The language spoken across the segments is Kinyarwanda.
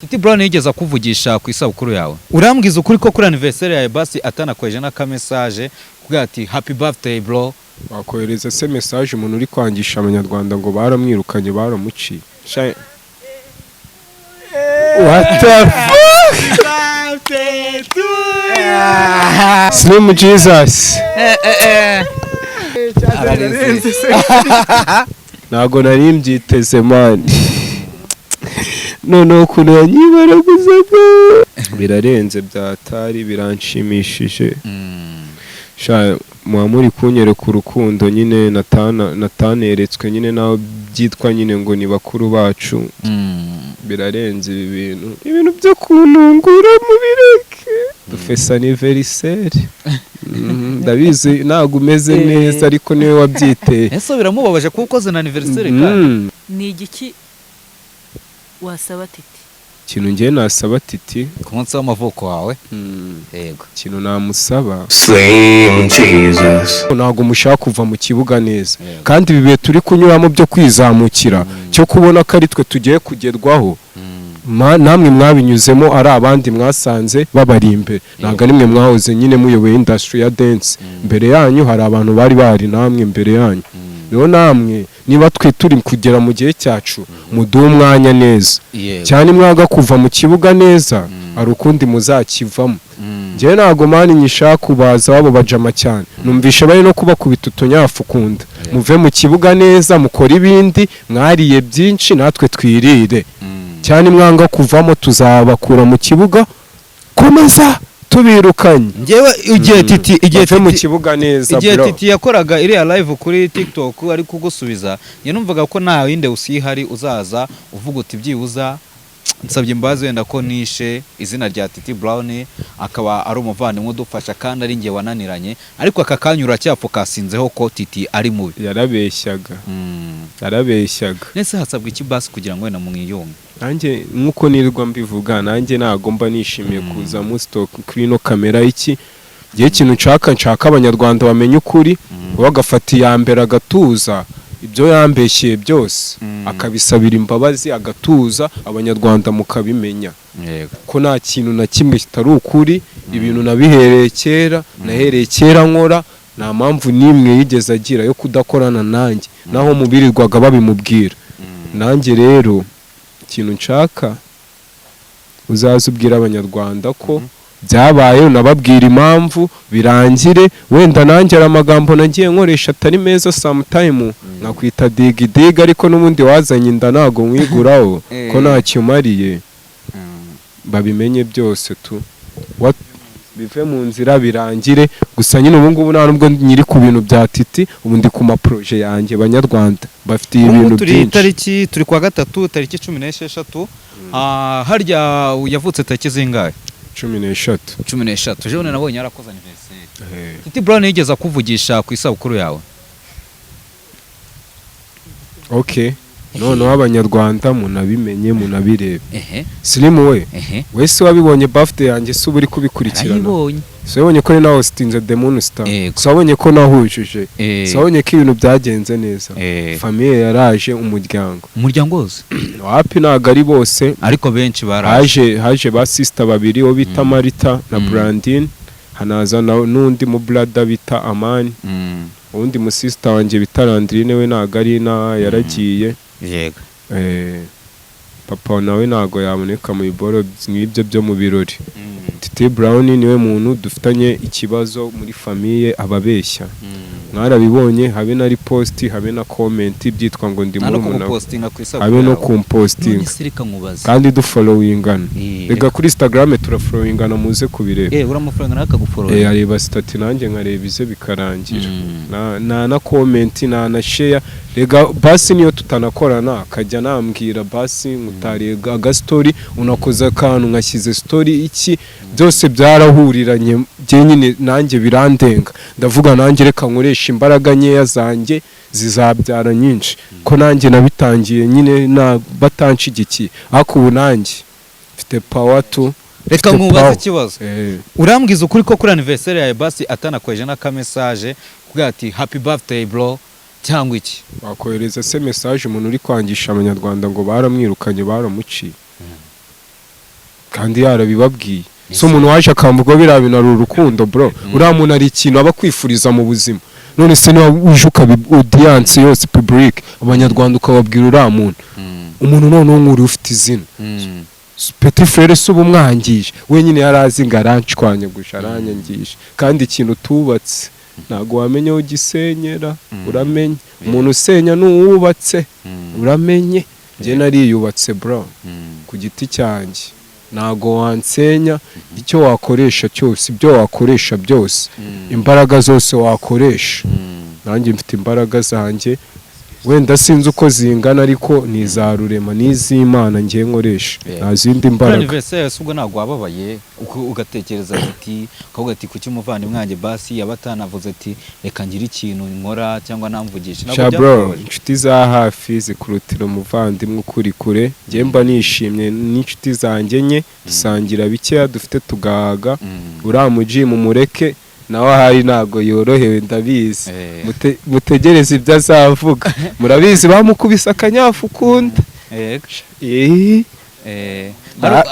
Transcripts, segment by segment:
Titi Brown yigeze akuvugisha ku isabukuru yawe? Urambwiza ukuri ko kuri anniversaire yawe basi atanakoheje n'akamessage kugira ati "Happy birthday, bro"? Wakohereza se message umuntu uri kwangisha Abanyarwanda ngo baramwirukanye, baramuciye? What the fuck? Slim Jesus. Ararenze. Ntabwo nari mbyiteze, man. Noneho ukuntu yanyibaraguzaga birarenze, byatari biranshimishije. Sha, muba muri kunyereka urukundo nyine nataneretswe nyine, naho byitwa nyine ngo ni bakuru bacu. Birarenze ibi bintu, ibintu byo kuntungura mubireke. Dufese anniversaire. Ndabizi ntabwo umeze neza, ariko niwe wabyiteye. Ese biramubabaje kuba ukoze na anniversaire kandi? Ni igiki wasaba Titi? Ikintu ngiye nasaba Titi ku munsi w'amavuko wawe, yego. Ikintu namusaba, Slim Jesus. ntabwo mushaka kuva mu kibuga neza. Yego. Kandi ibi bihe turi kunyuramo byo kwizamukira, cyo kubona ko ari twe tugiye kugerwaho, namwe mwabinyuzemo, ari abandi mwasanze babari imbere. Ntabwo ari mwe mwahoze nyine muyoboye industry ya dance. Mbere yanyu hari abantu bari bahari, namwe mbere yanyu. Rero namwe niba twe turi kugera mu gihe cyacu, muduhe umwanya neza cyane. Mwaga kuva mu kibuga neza, hari ukundi muzakivamo. Njyewe ntabwo, man, nyishaka kubaza wabo bajama cyane. Numvishe bari no kubakubita utunyafu kunda. Muve mu kibuga neza, mukore ibindi. Mwariye byinshi, natwe twirire. Cyane mwanga kuvamo, tuzabakura mu kibuga, komeza tubirukanye. Njyewe igihe Titi, igihe Bave mu Titi kibuga neza, igihe bro. Titi yakoraga iriya live kuri TikTok ari kugusubiza, njye numvaga ko nta yindi usihari uzaza uvuga uti byibuza nsabye imbabazi wenda ko nishe izina rya Titi Brown, akaba ari umuvandimwe udufasha kandi ari njye wananiranye. Ariko aka kanya uracyapfukasinzeho ko Titi ari mubi? Yarabeshyaga. Yarabeshyaga. Nese hasabwa iki basi kugira ngo wenda mwiyunge? Nanjye nk'uko nirirwa mbivuga, nanjye ntabwo mba nishimiye kuza muri stock kuri ino kamera. Iki gihe ikintu nshaka Abanyarwanda bamenye ukuri, we agafata iya mbere agatuza, ibyo yambeshyeye byose akabisabira imbabazi, agatuza, Abanyarwanda mukabimenya ko nta kintu na kimwe kitari ukuri. Ibintu nabihereye kera, nahereye kera nkora. Nta mpamvu n'imwe yigeze agira yo kudakorana nanjye, naho mubirirwaga babimubwira. Nanjye rero ikintu nshaka, uzaze ubwira Abanyarwanda ko byabaye, unababwira impamvu, birangire. Wenda nanjye hari amagambo nagiye nkoresha atari meza sometime, nkakwita digi digi, ariko n'ubundi wazanye inda, ntabwo nkwiguraho ko ntacyo umariye. Babimenye byose tu. Bive mu nzira, birangire. Gusa nyine ubu ngubu nta nubwo nyiri ku bintu bya Titi, ubu ndi ku maprojet yanjye. Banyarwanda bafitiye Ubu ibintu turi byinshi. Tariki turi kwa gatatu, tariki 16. Ah, harya yavutse tariki zingahe? 13. 13. Ejo bundi nabonye yarakoze anniversaire. Titi Brown yigeze akuvugisha ku isabukuru yawe? Okay, noneho Abanyarwanda munabimenye, munabirebe. Slim we, wese wabibonye birthday yanjye, si uba uri kubikurikirana? Arayibonye. Si wabonye ko ari nawe hostinze The Moon Star? Yego. Si wabonye ko nahujuje? Eh. Si wabonye ko ibintu byagenze neza? Eh. Famille yaraje, umuryango. Umuryango wose? Wapi, ntabwo ari bose. Ariko benshi baraje. Haje ba sister babiri, uwo bita Marita na Brandine, hanaza n'undi mu brother bita Amani. Uwundi mu sister wanjye bita Landrine we ntabwo ari inaha, yaragiye. Papa nawe ntabwo yaboneka mu biboro nk'ibyo byo mu birori. Titi Brown niwe muntu dufitanye ikibazo muri famille, ababeshya. Mwarabibonye, habe na repost, habe na comment, byitwa ngo ndi Nta no murumuna we. kumupostinga ku isabukuru Habe no yawe. kumpostinga. None se reka nkubaze. Kandi dufollowingana. Rega kuri Instagram turafollowingana, muze kubireba. Uramufollowinga nawe akagufollowinga. Areba status nanjye nkareba ize, bikarangira. Na comment, na share. Rega basi niyo tutanakorana, akajya nambwira basi ngutariye agastory, unakoze akantu, nkashyize story, iki byose byarahuriranye. Bye nyine nanjye birandenga, ndavuga nanjye reka nkoresha imbaraga nkeya zanjye zizabyara nyinshi, ko nanjye nabitangiye nyine na batanshigikiye, ariko ubu nanjye mfite power tu. Reka Mfite nkubaze power. ikibazo. Urambwiza ukuri ko kuri anniversaire yawe basi atanakoheje n'akamessage kugira ati "Happy birthday, bro" cyangwa iki? Wakohereza se message umuntu uri kwangisha Abanyarwanda ngo baramwirukanye, baramuciye? Kandi yarabibabwiye. So umuntu waje akamvuga biriya bintu ari urukundo, bro? Uriya muntu ari ikintu aba akwifuriza mu buzima. None se niba uje ukabi audience yose, public, Abanyarwanda, ukababwira uriya muntu, umuntu noneho nk'uri ufite izina, petit frère, se uba umwangije? Wenyine yari azi ngo aranshwanyaguje, aranyangisha. Kandi ikintu utubatse ntabwo wamenya aho ugisenyera. Uramenye, umuntu usenya ni uwubatse. Uramenye, njye nariyubatse, bro, ku giti cyanjye. Ntabwo wansenya. Icyo wakoresha cyose, ibyo wakoresha byose, imbaraga zose wakoresha, nanjye mfite imbaraga zanjye. Wenda sinzi uko zingana, ariko ni iza Rurema n'iz'Imana ngiye nkoresha. Nta zindi Kuri mbaraga. anniversaire se ubwo ntabwo wababaye, ugatekereza ati, ukavuga ati: "Kuki umuvandimwe wanjye basi yaba atanavuze ati reka ngire ikintu nkora cyangwa namvugishe"? Ntabwo Sha bro, byakubabaje? inshuti za hafi zikurutira umuvandimwe ukuri kure. Njye mba nishimye n'inshuti zanjye nke, dusangira bikeya dufite tugahaga. Uriya muji mumureke, nawe ahari ntabwo yorohewe, ndabizi. Mutegereze ibyo azavuga. Murabizi, bamukubise akanyafu ukunda. Eh,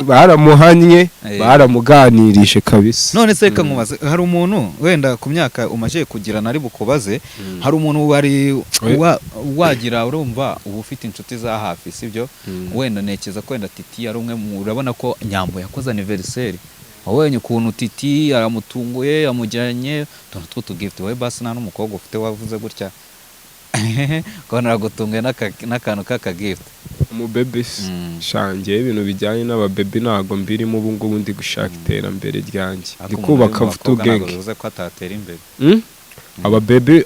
baramuhannye, baramuganirije kabisa. None se reka nkubaze, hari umuntu wenda ku myaka umaze kugira, nari bukubaze, hari umuntu wari wagira, urumva uba ufite inshuti za hafi, sibyo? Wenda ntekereza ko wenda Titi ari umwe mu, urabona ko Nyambo yakoze anniversaire, wabonye ukuntu Titi aramutunguye, yamujyanye utuntu tw'utugift. Wowe basi nta n'umukobwa ufite wavuze gutya ukabona aragutunguye n'akantu k'akagift? Umubebe se? Shangiye, ibintu bijyanye n'ababebi ntabwo mbirimo ubu ngubu. Ndi gushaka iterambere ryanjye, ndi Ariko umuntu kubaka uri mu bakobwa ntabwo ubwenge. bivuze ko atatera imbere.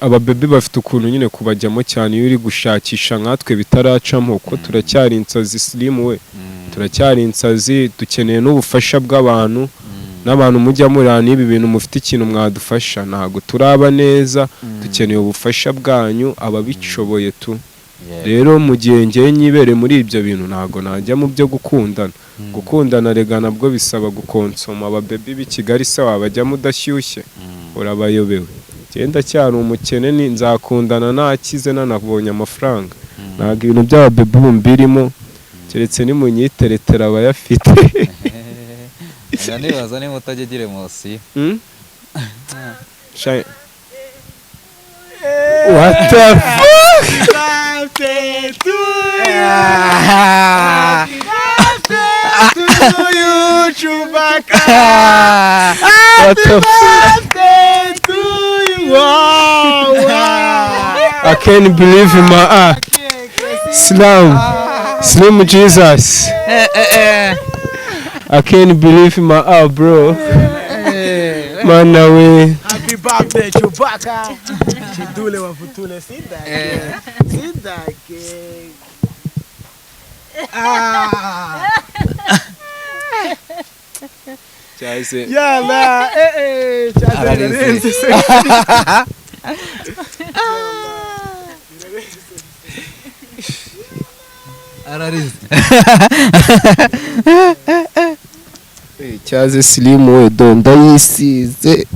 Ababebi bafite ukuntu nyine kubajyamo cyane iyo uri gushakisha, nkatwe bitaracamo, kuko turacyari insazi, silimu we, turacyari insazi. Dukeneye n'ubufasha bw'abantu, n'abantu mujya murana n'ibi bintu, mufite ikintu mwadufasha. Ntabwo turaba neza, dukeneye ubufasha bwanyu, ababishoboye tu. Rero mu gihe ngewe nyibere muri ibyo bintu, ntabwo najya mu byo gukundana. Gukundana rega nabwo bisaba gukonsoma. Ababebi b'i Kigali se wabajyamo udashyushye? Urabayobewe. Genda cyari umukene, ni nzakundana nakize, nanabonye amafaranga. Ntabwo ibintu by'ababebi ubu mbirimo, keretse nimunyiteretera abayafite. Njya nibaza niba utajya ugira emotion. Hmm? What the fuck? Birthday to you. Happy birthday to you, Chewbacca. What the fuck? Birthday to you. Wow. I can't believe my eye. Slam. Slim Jesus. I can't believe my eye, bro. Man, we. Happy birthday, Chewbacca. Chidule wa futule. See that? See that cake. Ah. Cyaze. Yala. Eh eh. Cyaze Ararize. birarenze se. Ararize. Cyaze Slim we, do ndayisize.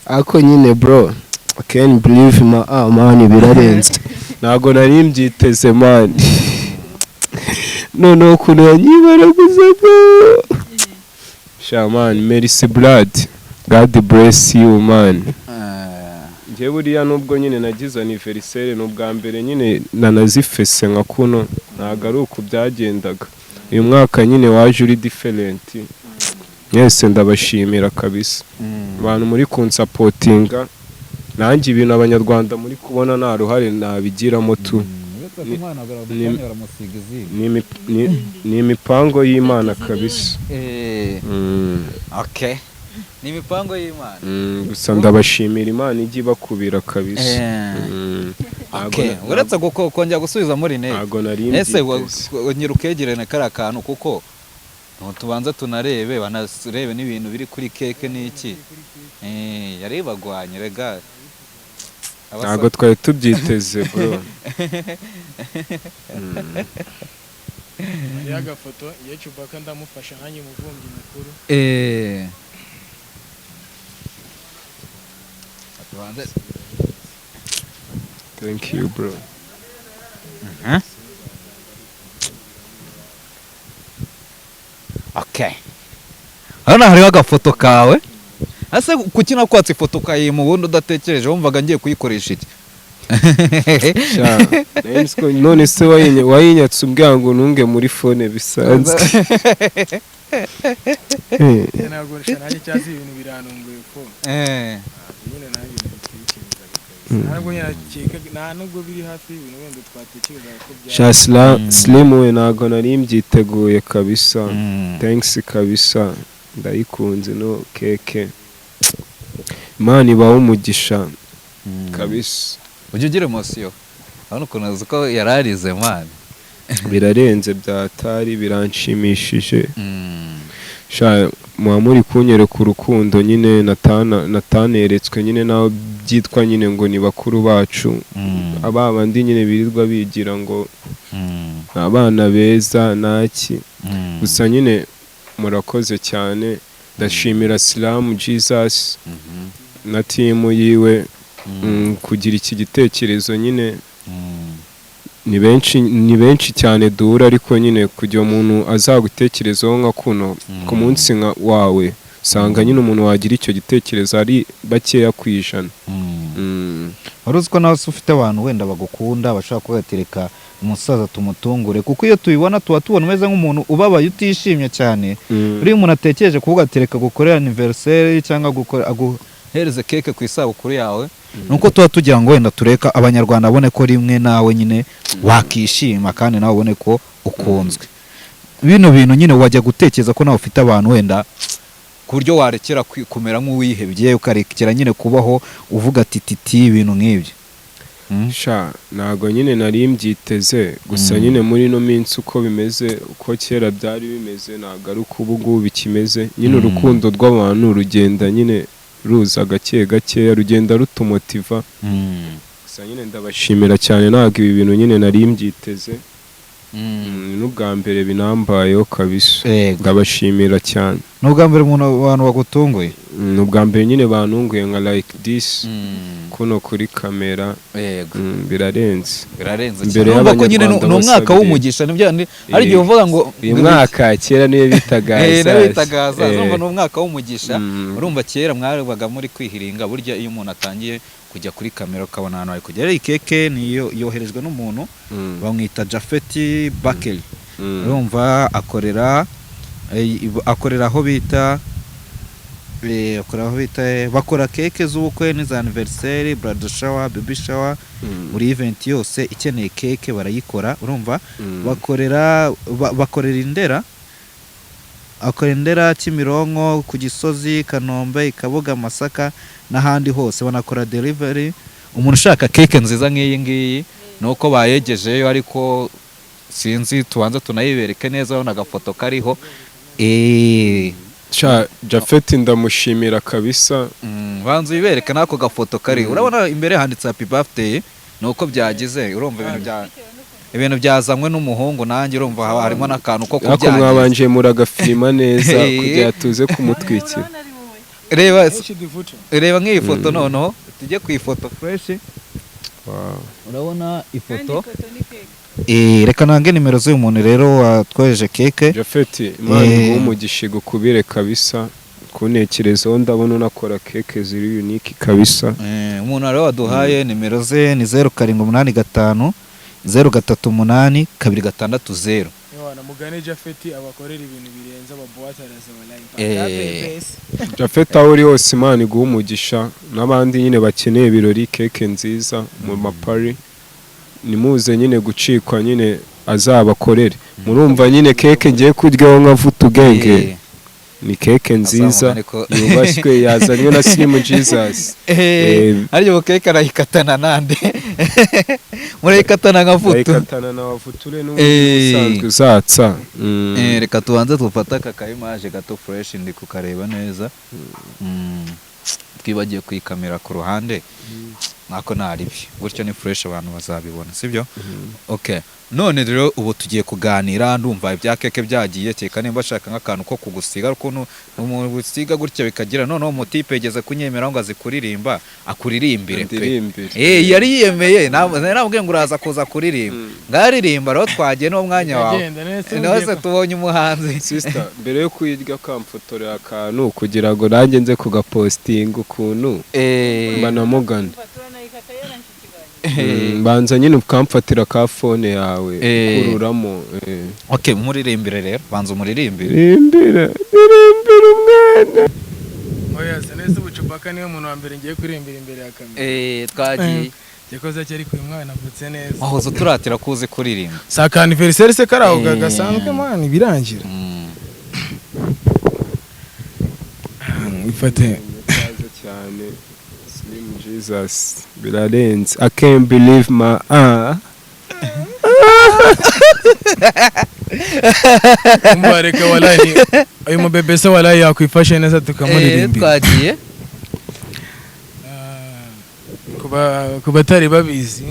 Ako nyine bro. I can't believe my eye, man, birarenze. Ntago nari mbyiteze, man. Noneho ukuntu yanyibaraguzaga. Sha man, merci blood. God bless you, man. Njye buriya nubwo nyine nagize anniversaire, ni ubwa mbere nyine nanazifese nka kuno, ntabwo ari uku byagendaga. Uyu mwaka nyine waje uri different. Mwese ndabashimira kabisa, abantu muri kunsapotinga. Nanjye ibintu Abanyarwanda muri kubona, nta ruhare nabigiramo tu. Uretse ko umwana baramusiga izina. Ni imipango y'Imana kabisa. Okay, ni imipango y'Imana. Gusa ndabashimira, Imana ijye ibakubira kabisa. Okay, uretse kongera gusubiza muri rinete. Ntabwo nari Ese mbyiteze. Ongera ukegerane kariya kantu, kuko tubanza tunarebe, banarebe n'ibintu biri kuri keke n'iki. Yari bagwanye rega. Ntabwo twari tubyiteze, bro. Hariho agafoto iyo Chewbacca ndamufasha nkanjye umuvumbyi mukuru. Tubanze. Thank you, bro. Huh? Okay, hano hariho agafoto kawe. Ese kuki nakwatse ifoto ukayima ubundi udatekereje? Wumvaga ngiye kuyikoresha iki? Sha, nari nzi ko- none se wayinyatse umbwira ngo ntunge muri phone bisanzwe. Ntabwo nanjye cyangwa ibintu birantunguye ko nyine nanjye nabitekerezaga kabisa. Ntabwo nyine nakeka, nta nubwo biri hafi y'ibintu wenda twatekerezaga ko byaba. Sha, Slim we, ntabwo nari mbyiteguye kabisa. Thanks kabisa, ndayikunze no keke. Imana ibahe umugisha kabisa. Ujya ugira emotion? Urabona ukuntu uzi ko yararize, man. Birarenze byatari, biranshimishije. Sha, muba muri kunyereka urukundo nyine nataneretswe nyine naho byitwa nyine ngo ni bakuru bacu, aba bandi nyine birirwa bigira ngo ni abana beza naki. Gusa nyine murakoze cyane. Ndashimira Silamu Jesus na team yiwe kugira iki gitekerezo nyine. Ni benshi cyane duhura, ariko nyine kugira umuntu azagutekerezaho nka kuno ku munsi nka wawe, usanga nyine umuntu wagira icyo gitekerezo ari bakeya ku 100. Wari uzi ko nawe se ufite abantu wenda bagukunda bashobora kubatereka umusaza tumutungure? Kuko iyo tubibona tuba tubona umeze nk'umuntu ubabaye, utishimye cyane. Uriya umuntu atekereje kuvuga ati reka gukorera anniversaire cyangwa gukora aguhereze keke ku isabukuru yawe, nuko tuba tugira ngo wenda tureka Abanyarwanda babone ko rimwe nawe nyine wakishima, kandi nawe ubone ko ukunzwe. Bino bintu nyine wajya gutekereza ko nawe ufite abantu wenda ku buryo warekera kumera nk'uwihebye, ukarekera nyine kubaho uvuga ati titi, ibintu nk'ibyo. Sha, ntago nyine nari mbyiteze gusa. Nyine muri ino minsi uko bimeze, uko kera byari bimeze ntabwo ari uko ubu ngubu bikimeze nyine. Urukundo rw'abantu rugenda nyine ruza gake gakeya, rugenda rutumotiva. Gusa nyine ndabashimira cyane, ntabwo ibi bintu nyine nari mbyiteze. Ni n'ubwa mbere binambayeho kabisa. Ndabashimira cyane. Ni ubwa mbere umuntu abantu bagutunguye? Ni ubwa mbere nyine bantunguye nka like this kuno kuri kamera. Birarenze. Birarenze Imbere cyane. Urumva ko nyine ni y'Abanyarwanda ni bose umwaka babiri. w'umugisha, nibyo hari igihe uvuga ngo Uyu mwaka kera niyo bitaga nawe Hazaza. bitaga hazaza. Urumva ni umwaka w'umugisha. Urumva kera mwabaga muri kwihiringa. Burya iyo umuntu atangiye kujya kuri kamera ukabona ahantu ari kujya. Rero iyi keke niyo yoherejwe n'umuntu bamwita Jafeti Bakeri. Urumva akorera aho bita bakora keke z'ubukwe n'iza anniversaire, bridal shower, baby shower, buri event yose ikeneye keke barayikora. Urumva bakorera Indera, akorera Indera, Kimironko, ku Gisozi, Kanombe, i Kabuga, Masaka n'ahandi hose. Banakora delivery. Umuntu ushaka keke nziza nk'iyi ngiyi, ni uko bayegejeyo, ariko sinzi, tubanza tunayibereke neza. Urabona agafoto kariho. Sha, Jafet ndamushimira kabisa. Banza uyibereke n'ako gafoto kariho. Urabona imbere handitse "Happy birthday", ni uko byagize. Urumva ibintu byazanywe n'umuhungu, nanjye urumva haba harimo n'akantu ko Ariko kubyangiza. mwabanje muragafilima neza kugira tuze kumutwikira. Urabona ari wowe. Reba. Henshi duvuca. Reba nk'iyi foto noneho, tujye ku ifoto fresh. Wow. Urabona Kandi ifoto. ifoto ni keke. Reka nange nimero z'uyu muntu rero watwohereje keke. Jafet, Imana iguhe umugisha, igukubire kabisa kuntekerezaho. Ndabona unakora keke ziri unique kabisa. Umuntu rero waduhaye nimero ze ni 0785 038 260. Ewana, mugane Jafeti abakorera ibintu birenze, ababuwate araza. Jafet, aho uri hose Imana iguhe umugisha, n'abandi nyine bakeneye ibirori, keke nziza mu mapari, nimuze nyine gucikwa nyine azabakorere. Murumva nyine keke ngiye kuryaho nka Vutugenge ni keke nziza Azamugane ko- yubashywe, yazanywe na Slim Jesus. Ariko keke arayikatana nande? Murayikatana nka vutu? Ayikatana na wavuture n'ubundi usanzwe uzatsa. Reka tubanze dufate aka ka image gato fresh, ndi kukareba neza. Twibagiye kuyikamera ku ruhande. Nako naribi gutyo ni fresh, abantu bazabibona, sibyo? Okay, none rero ubu tugiye kuganira. Ndumva ibya keke byagiye. Keka nimba ashaka nk'akantu ko kugusiga, ukuntu umuntu gusiga gutya bikagira. Noneho umutipe yigeze kunyemera ngo azi kuririmba, akuririmbire pe. Ndirimbire. Eh, yari yiyemeye. Namubwiye ngo uraza kuza kuririmba, ngaririmba. Rero twagiye n'uwo mwanya wawe. Agenda nese. Nawe se tubonye umuhanzi. Sister, mbere yo kuyirya, kamfotorera akantu kugira ngo nanjye nze kugapostinga ukuntu mba namugana. Banza nyine ukamfatira ka phone yawe, ukururamo. Okay, muririmbire rero, banza umuririmbire. Ririmbira, ririmbira umwana. Oya se nese, ubu Chewbacca niwe muntu wa mbere ngiye kuririmbira imbere ya kamera. Eh, twagiye. Yakoze cyari uyu mwana avutse neza. Wahoze uturatira ko uzi kuririmba. Si aka anniversaire se kari aho gasanzwe man, birangira. Ifate. Ikaze cyane, Slim Jesus, birarenze. I can't believe my ah. Umva, reka wallahi, uyu mubebe se wallahi yakwifashe neza tukamuririmbira. Twagiye. Ah, ku batari babizi,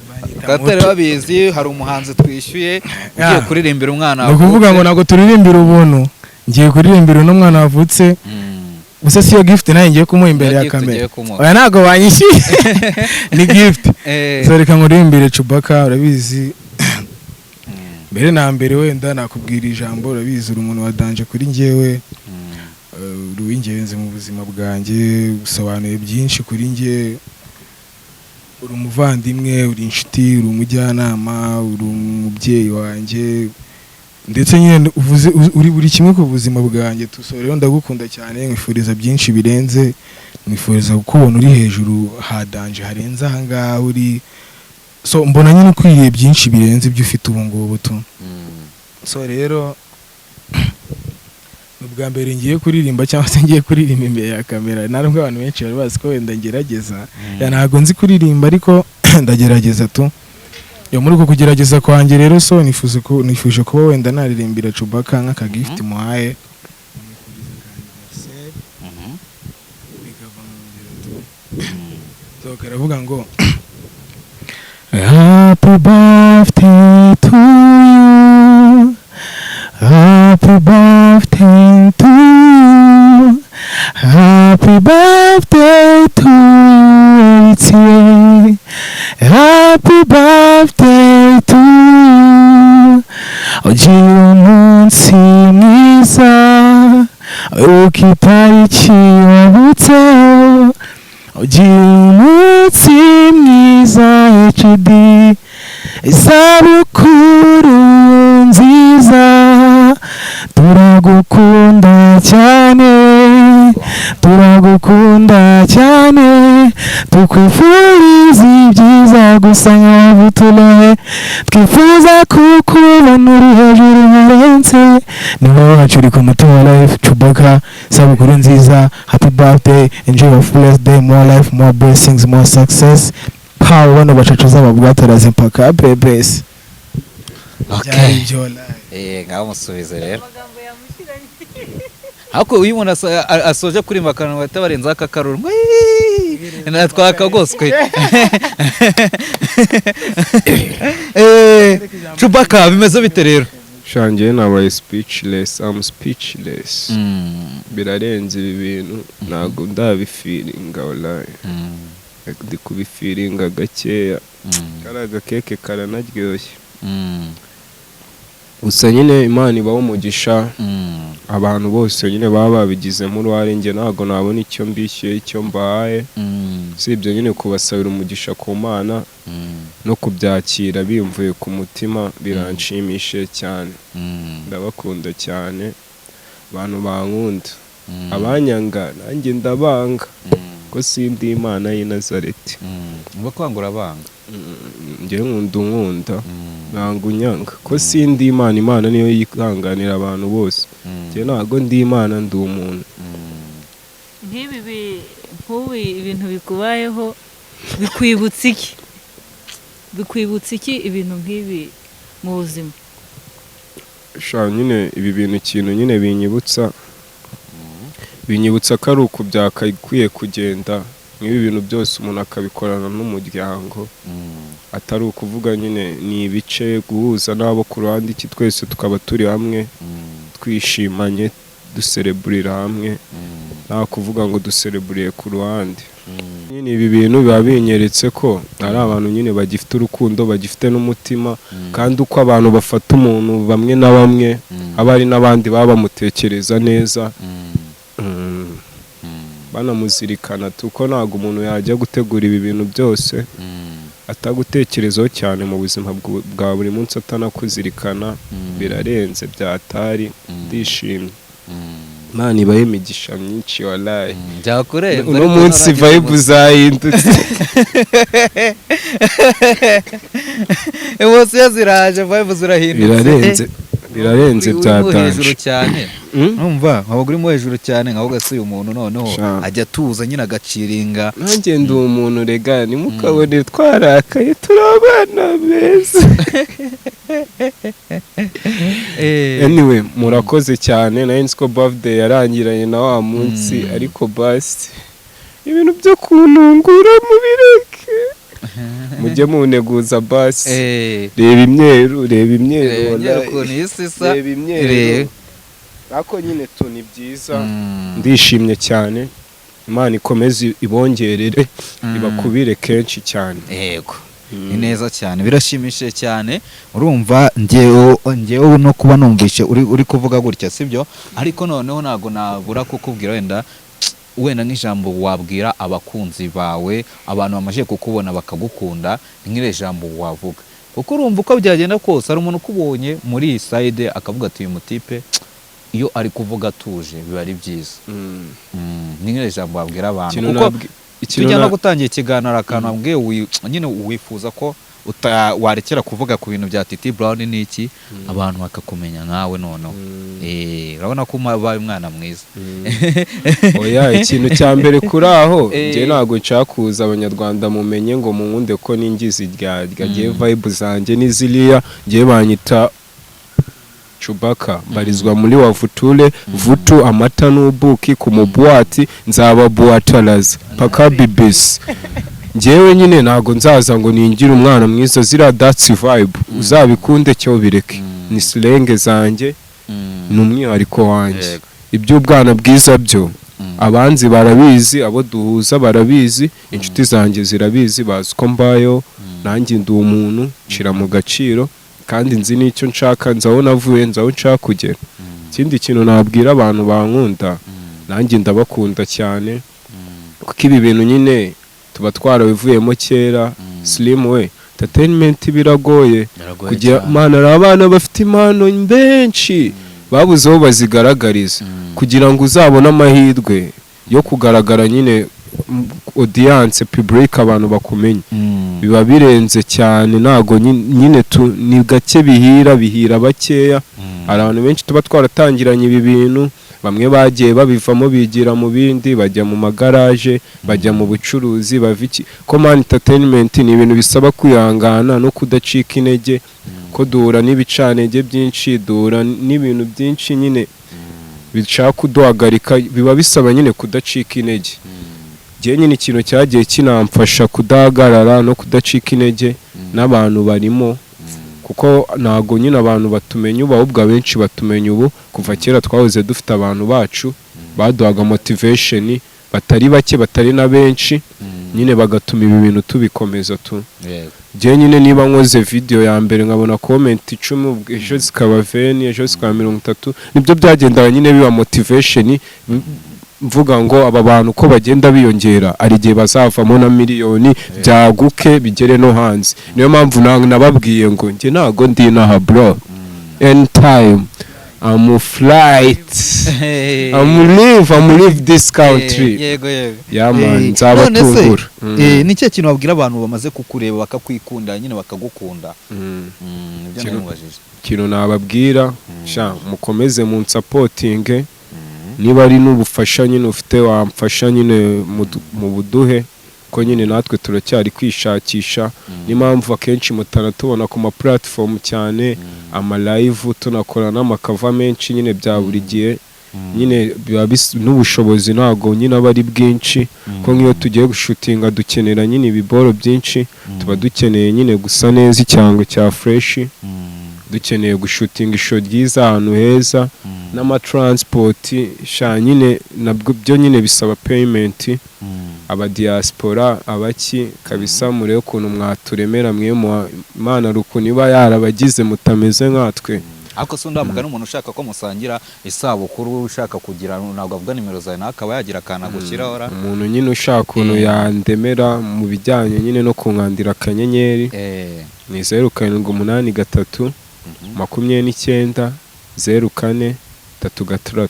banyita Abatari Muto. babizi, hari umuhanzi twishyuye ugiye kuririmbira umwana Ni ukuvuga ngo wavutse. ntabwo turirimbira ubuntu, ngiye kuririmbira uno mwana wavutse. Gusa si iyo gift nawe ngiye kumuha imbere Niyo ya gift kamera. ugiye kumuha. Oya, ntabwo banyishyuye, ni gift. So reka nkuririmbire Chewbacca. Urabizi, mbere na mbere wenda nakubwira ijambo. Urabizi, uri umuntu wa danger kuri njyewe. Uri uw'ingenzi mu buzima bwanjye, usobanuye byinshi kuri njye. Uri umuvandimwe, uri inshuti, uri umujyanama, uri umubyeyi wanjye, ndetse nyine uvuze uri buri kimwe ku buzima bwanjye. So rero ndagukunda cyane, nkwifuriza byinshi birenze, nkwifuriza kukubona uri hejuru ha danger harenze aha ngaha uri. So mbona nyine ukwiriye byinshi birenze ibyo ufite ubu ngubu tu. So rero ni ubwa mbere ngiye kuririmba cyangwa se ngiye kuririmba imbere ya kamera. Ntabwo abantu benshi bari bazi ko wenda ngerageza. Yeah, ntabwo nzi kuririmba ariko ndagerageza tu. Yo muri uko kugerageza kwanjye rero, so nifuza ko nifuje kuba wenda naririmbira Chewbacca nk'aka gift muhaye bikava mu nzira tu. So karavuga ngo: Happy birthday to you. Happy birthday to you. Happy birthday to you. It's here. Happy birthday to you. Ugira umunsi mwiza uko itariki wavutseho. Ugira umunsi mwiza HD, isabukuru nziza. Turagukunda cyane, turagukunda cyane, tukwifuriza ibyiza gusa nyabuturehe, twifuza kukubona uri hejuru harenze. Ni wowe wacu, uri ku mutima life. Chewbacca, isabukuru nziza, happy birthday, enjoy your fullest day, more life, more blessings, more success, power. Bano bacaca z'ababwataraze mpaka bebes. Okay. Byari ibyo life. Eh, ngaho musubize rero. Amagambo yamushiranye. Ariko iyo umuntu asoje kuririmba akantu bahita barenzaho akakaruru ngo "Iiii", na twakagoswe. Eh, Chewbacca, bimeze bite rero? Shangiye, nabaye speechless, I'm speechless. Birarenze ibi bintu, ntabwo ndabifeelinga wallahi. Ndi kubifeelinga gakeya. Kariya gakeke karanaryoshye. Gusa nyine Imana ibaho umugisha abantu bose nyine baba babigizemo uruhare. Njye ntabwo nabona icyo mbishyuye, icyo mbahaye, usibye nyine kubasabira umugisha ku Mana no kubyakira bimvuye ku mutima. Biranshimishije cyane. Ndabakunda cyane abantu bankunda. Abanyanga nanjye ndabanga, ko sindi Imana y'i Nazareti. Uba kwanga urabanga. Njye nkunda unkunda, nanga unyanga, ko sindi Imana. Imana niyo yihanganira abantu bose. Njye ntabwo ndi Imana, ndi umuntu. Nk'ubu ibintu bikubayeho bikwibutsa iki? Bikwibutsa iki ibintu nk'ibi mu buzima? Sha nyine ibi bintu, ikintu nyine binyibutsa ko ari uku byakakwiye kugenda. Nk'ibi bintu byose umuntu akabikorana n'umuryango, atari ukuvuga nyine ni ibice, guhuza n'abo ku ruhande iki, twese tukaba turi hamwe, twishimanye, dusereburira hamwe, nta kuvuga ngo dusereburiye ku ruhande. Nyine ibi bintu biba binyeretse ko ari abantu nyine bagifite urukundo, bagifite n'umutima, kandi uko abantu bafata umuntu bamwe na bamwe, haba hari n'abandi baba bamutekereza neza, banamuzirikana, kuko ntabwo umuntu yajya gutegura ibi bintu byose atagutekerezaho cyane mu buzima bwa buri munsi, atanakuzirikana. Birarenze byatari, ndishimye. Imana ibahe imigisha myinshi, walayi. Byakurenze. Uno Ariko munsi naragize vibe zahindutse. Emotion ziraje, vibe zirahindutse. Birarenze, birarenze. Uri mu hejuru Byatanje. cyane. Numva nkaba urimo hejuru cyane, nkavuga se uyu muntu noneho Sha. ajya atuza nyine, agaciringa. Nanjye ndi umuntu rega, ntimukabone twarakaye, turi abana beza. Anyway, murakoze cyane. Nari nzi ko birthday yarangiranye na wa munsi, ariko basi ibintu byo kuntungura mubireke, mujye muneguza basi. Reba imyeru, reba imyeru. Reba imyeru. Wallahi. Ukuntu isi isa. Reba imyeru. Reba. Ariko nyine tu ni byiza, ndishimye cyane. Imana ikomeze ibongerere, ibakubire kenshi cyane. Yego, ni neza cyane, birashimishije cyane. Urumva ngewe no kuba numvishe uri kuvuga gutya, sibyo? Ariko noneho ntabwo nabura kukubwira wenda nk'ijambo wabwira abakunzi bawe, abantu bamaze kukubona bakagukunda, ni nk'iri jambo wavuga, kuko urumva uko byagenda kose hari umuntu ukubonye muri iyi side akavuga ati: "Uyu mutipe iyo ari kuvuga atuje biba ari byiza." Ni nk'iri jambo wabwira abantu, Ikintu kuko ikintu tujya no gutangira ikiganiro akantu wambwiye nyine wifuza ko warekera kuvuga ku bintu bya Titi Brown n'iki, abantu bakakumenya nkawe noneho. Urabona ko ubaye umwana mwiza. Oya, ikintu cya mbere kuri aho, njye ntabwo nshaka kuza Abanyarwanda mumenye ngo munkunde ko ningize iryarya. Ngewe vibe zanjye ni ziriya. Ngewe banyita Chewbacca, mbarizwa muri Wavuture Vutu, amata n'ubuki ku mubuwati, nzaba buwataraza paka bibisi. Njyewe nyine ntabwo nzaza ngo ningire umwana mwiza, ziriya that's vibe, uzabikunde cyo bireke, ni slang zanjye, ni umwihariko wanjye. Iby'ubwana bwiza byo abanzi barabizi, abo duhuza barabizi, inshuti zanjye zirabizi, bazi ko mbayeho. Nanjye ndi umuntu nshira mu gaciro kandi nzi n'icyo nshaka, nzi aho navuye, nzi aho nshaka kugera. Ikindi kintu nabwira abantu bankunda, nanjye ndabakunda cyane, kuko ibi bintu nyine tuba twarabivuyemo kera. Slim we, entertainment biragoye kugira mana, hari abana bafite impano benshi babuze aho bazigaragariza. Kugira ngo uzabone amahirwe yo kugaragara nyine audience, public, abantu bakumenye, biba birenze cyane. Ntago nyine tu ni gake bihira, bihira bakeya. Hari abantu benshi tuba twaratangiranye ibi bintu, bamwe bagiye babivamo bigira mu bindi, bajya mu magaraje, bajya mu bucuruzi, bava iki ko man. Entertainment ni ibintu bisaba kwihangana no kudacika intege, ko duhura n'ibicantege byinshi, duhura n'ibintu byinshi nyine bishaka kuduhagarika, biba bisaba nyine kudacika intege. Njyewe nyine ikintu cyagiye kinamfasha kudahagarara no kudacika intege n'abantu barimo, kuko ntabwo nyine abantu batumenya ubu, ahubwo abenshi batumenya ubu. Kuva kera twahoze dufite abantu bacu baduhaga motivation, batari bake, batari na benshi nyine, bagatuma ibi bintu tubikomeza tu. Njyewe nyine niba nkoze video ya mbere nkabona comment 10, ubwo ejo zikaba 20, ejo zikaba 30, nibyo byagendaga nyine biba motivation, mvuga ngo aba bantu uko bagenda biyongera hari igihe bazavamo na miliyoni, byaguke bigere no hanze. Niyo mpamvu nababwiye ngo njye ntago ndi inaha bro, anytime I'm flight, I'm leave this country. Yego yego. Yeah man, Eh, nzabatungura. none se, ni ikihe kintu wabwira abantu bamaze kukureba bakakwikunda nyine, bakagukunda? Nibyo namubajije. Ikintu nababwira sha, mukomeze munsapotinge. Niba ari n'ubufasha nyine ufite wamfasha nyine mu buduhe, ko nyine natwe turacyari kwishakisha. Niyo mpamvu akenshi mutanatubona ku ma platform cyane, ama live, tunakora n'amakava menshi nyine bya buri gihe. Nyine biba n'ubushobozi ntabwo nyine aba ari bwinshi, ko nk'iyo tugiye gushutinga dukenera nyine ibiboro byinshi, tuba dukeneye nyine gusa neza, icyango cya fresh, dukeneye gushutinga isho ryiza ahantu heza n'amatransport sha. Nyine nabwo byo nyine bisaba payment. Abadiaspora abaki kabisa, murebe ukuntu mwaturemera mwe Imana hari ukuntu iba yarabagize mutameze nkatwe. Ariko se undamuka n'umuntu ushaka ko musangira isabukuru, ushaka kugira, ntabwo avuga nimero zawe, nawe akaba yagira akantu agushyiraho ra? Umuntu nyine ushaka ukuntu yandemera mu bijyanye nyine no kunkandira akanyenyeri, ni 0783 29 04 36.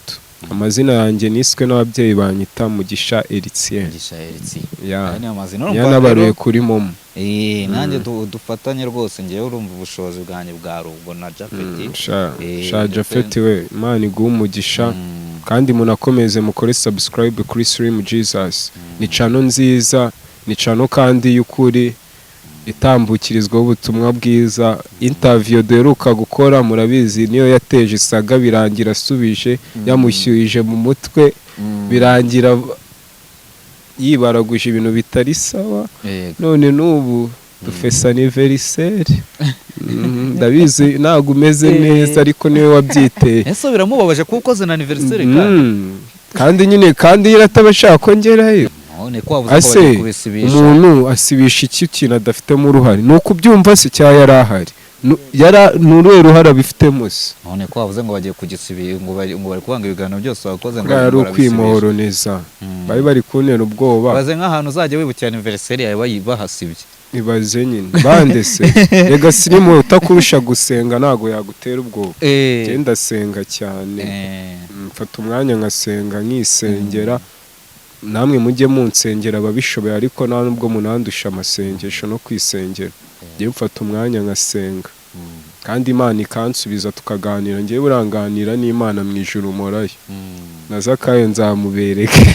Amazina yanjye niswe n'ababyeyi banyita Mugisha Eritien. Mugisha Eritsi. Ya. Aya ni amazina urumva yanabaruye rero. kuri MoMo. Nanjye dufatanye rwose. Ngewe urumva ubushobozi bwanjye bwa rubwo na Japhet. Sha, sha. Japhet we, Imana iguhe umugisha. Kandi munakomeze mukore subscribe kuri Slim Jesus. Ni channel nziza, ni channel kandi y'ukuri itambukirizwaho ubutumwa bwiza. Interview duheruka gukora murabizi, niyo yateje isaga, birangira asubije yamushyuhije mu mutwe, birangira yibaraguje ibintu bitari sawa. None n'ubu dufesa anniversaire. Ndabizi ntabwo umeze neza, ariko niwe wabyiteye. Ese biramubabaje kuko ukoze na anniversaire kandi? Kandi nyine, kandi ataba ashaka ko ngerayo. None ko wavuze ko Ase bagiye kubisibisha? umuntu asibisha iki kintu adafitemo uruhare? Ni ukubyumva se cyangwa yari ahari? Ni uruhe ruhare abifitemo se? None ko wavuze ngo bagiye kugisibi, ngo bari kuvanga ibiganiro byose wakoze, ngo Kuriya ari barabisibisha. ukwimohoroneza. Bari bari kuntera ubwoba. Baze nk'ahantu uzajya wibukira anniversaire yawe bahasibye. Ibaze nyine bande se. Rega sirimu utakurusha gusenga ntabwo yagutera ubwoba. Njye ndasenga cyane. Mfata umwanya nkasenga, nkisengera. Namwe mujye munsengera ababishoboye, ariko nta nubwo munandusha amasengesho no kwisengera. Njye mfata umwanya nkasenga kandi Imana ikansubiza, tukaganira. Njyewe uranganira n'Imana mu ijuru mporayo. Na Zakayo nzamubereke.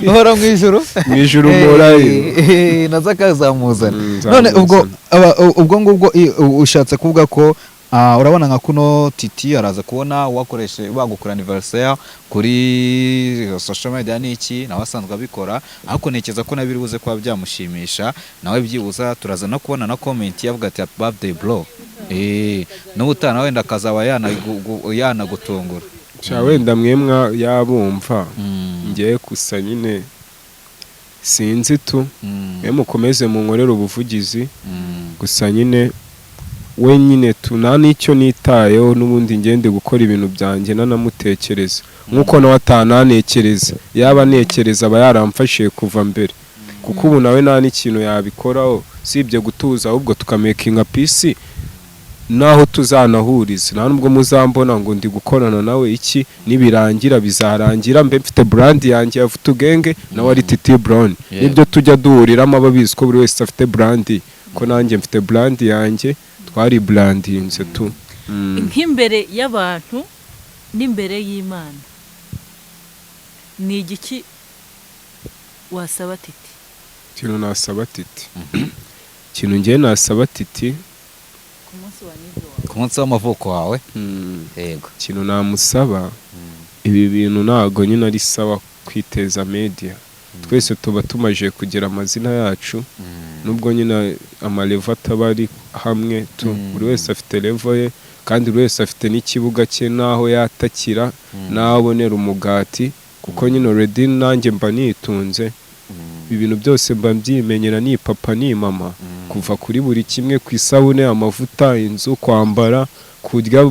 Uhora mu ijuru? Mu ijuru mporayo. Na Zakayo zamuzana. None ubwo Nzamuzana. Ubwo ngubwo ushatse kuvuga ko urabona nka kuno Titi araza kubona wakoreshe bagukora anniversaire kuri social media n'iki, nawe asanzwe abikora, ariko ntekereza ko nabiri buze kuba byamushimisha nawe. Byibuza turaza no kubona na comment yavuga ati "Happy birthday bro", n'ubutaha nawe wenda akazaba yanagutungura. Sha, wenda mwemwa yabumva. Ngewe gusa nyine sinzi tu. Mwe mukomeze munkorere ubuvugizi. Gusa nyine we nyine tu nta n'icyo nitayeho n'ubundi, ngende gukora ibintu byanjye nanamutekereza nk'uko nawe atananekereza. Yaba anekereza aba yaramfashije kuva mbere, kuko ubu nawe nta n'ikintu yabikoraho usibye gutuza, ahubwo tukamakinga peace naho tuzanahuriza. Nta nubwo muzambona ngo ndi gukorana nawe iki. Nibirangira bizarangira mbe mfite brand yanjye ya Futugenge, nawe ari Titi Brown. Nibyo tujya duhuriramo, ababizi ko buri wese afite brand, ko nanjye mfite brand yanjye, twari brandinze tu. Nk'imbere y'abantu n'imbere y'Imana, ni igiki wasaba Titi? Ikintu nasaba Titi, ikintu ngiye nasaba Titi, Ku munsi wa nijoro wawe. Ku munsi w'amavuko wawe, yego. Ikintu namusaba, ibi bintu ntabwo nyine ari sawa kwiteza media. Twese tuba tumaje kugira amazina yacu, nubwo nyine amalevel ataba ari hamwe tu. Buri wese afite level ye, kandi buri wese afite n'ikibuga cye n'aho yatakira n'aho abonera umugati, kuko nyine already nanjye mba nitunze. Ibintu byose mba mbyimenyera, ni papa ni mama, kuva kuri buri kimwe, ku isabune, amavuta, inzu, kwambara, kurya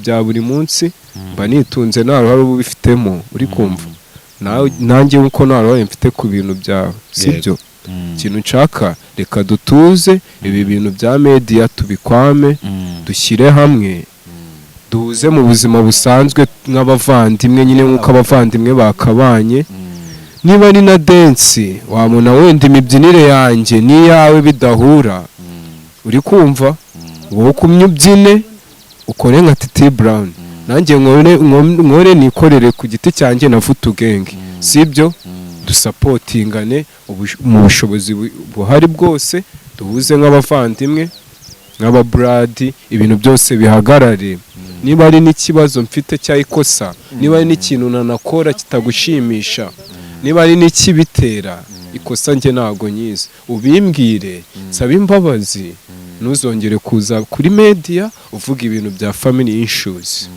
bya buri munsi. Mba nitunze, nta ruhare uba ubifitemo. Uri kumva? Nanjye nkuko nta ruhare mfite ku bintu byawe, sibyo? Ikintu nshaka, reka dutuze, ibi bintu bya media tubikwame, dushyire hamwe, duhuze mu buzima busanzwe nk'abavandimwe nyine, nk'uko abavandimwe bakabanye. Niba ari na dance, wabona wenda imibyinire yanjye n'iyawe bidahura, uri kumva? Wowe ukumye ubyine ukore nka Titi Brown, nanjye nkore nikorere ku giti cyanjye na Futugenge, sibyo? Dusapotingane mu bushobozi buhari bwose, duhuze nk'abavandimwe, nk'ababuradi, ibintu byose bihagarare. Niba ari n'ikibazo mfite cya ikosa, niba ari n'ikintu nanakora kitagushimisha, niba ari n'ikibitera ikosa, njye ntabwo nyizi, ubimbwire, nsabe imbabazi, ntuzongere kuza kuri media uvuga ibintu bya family issues.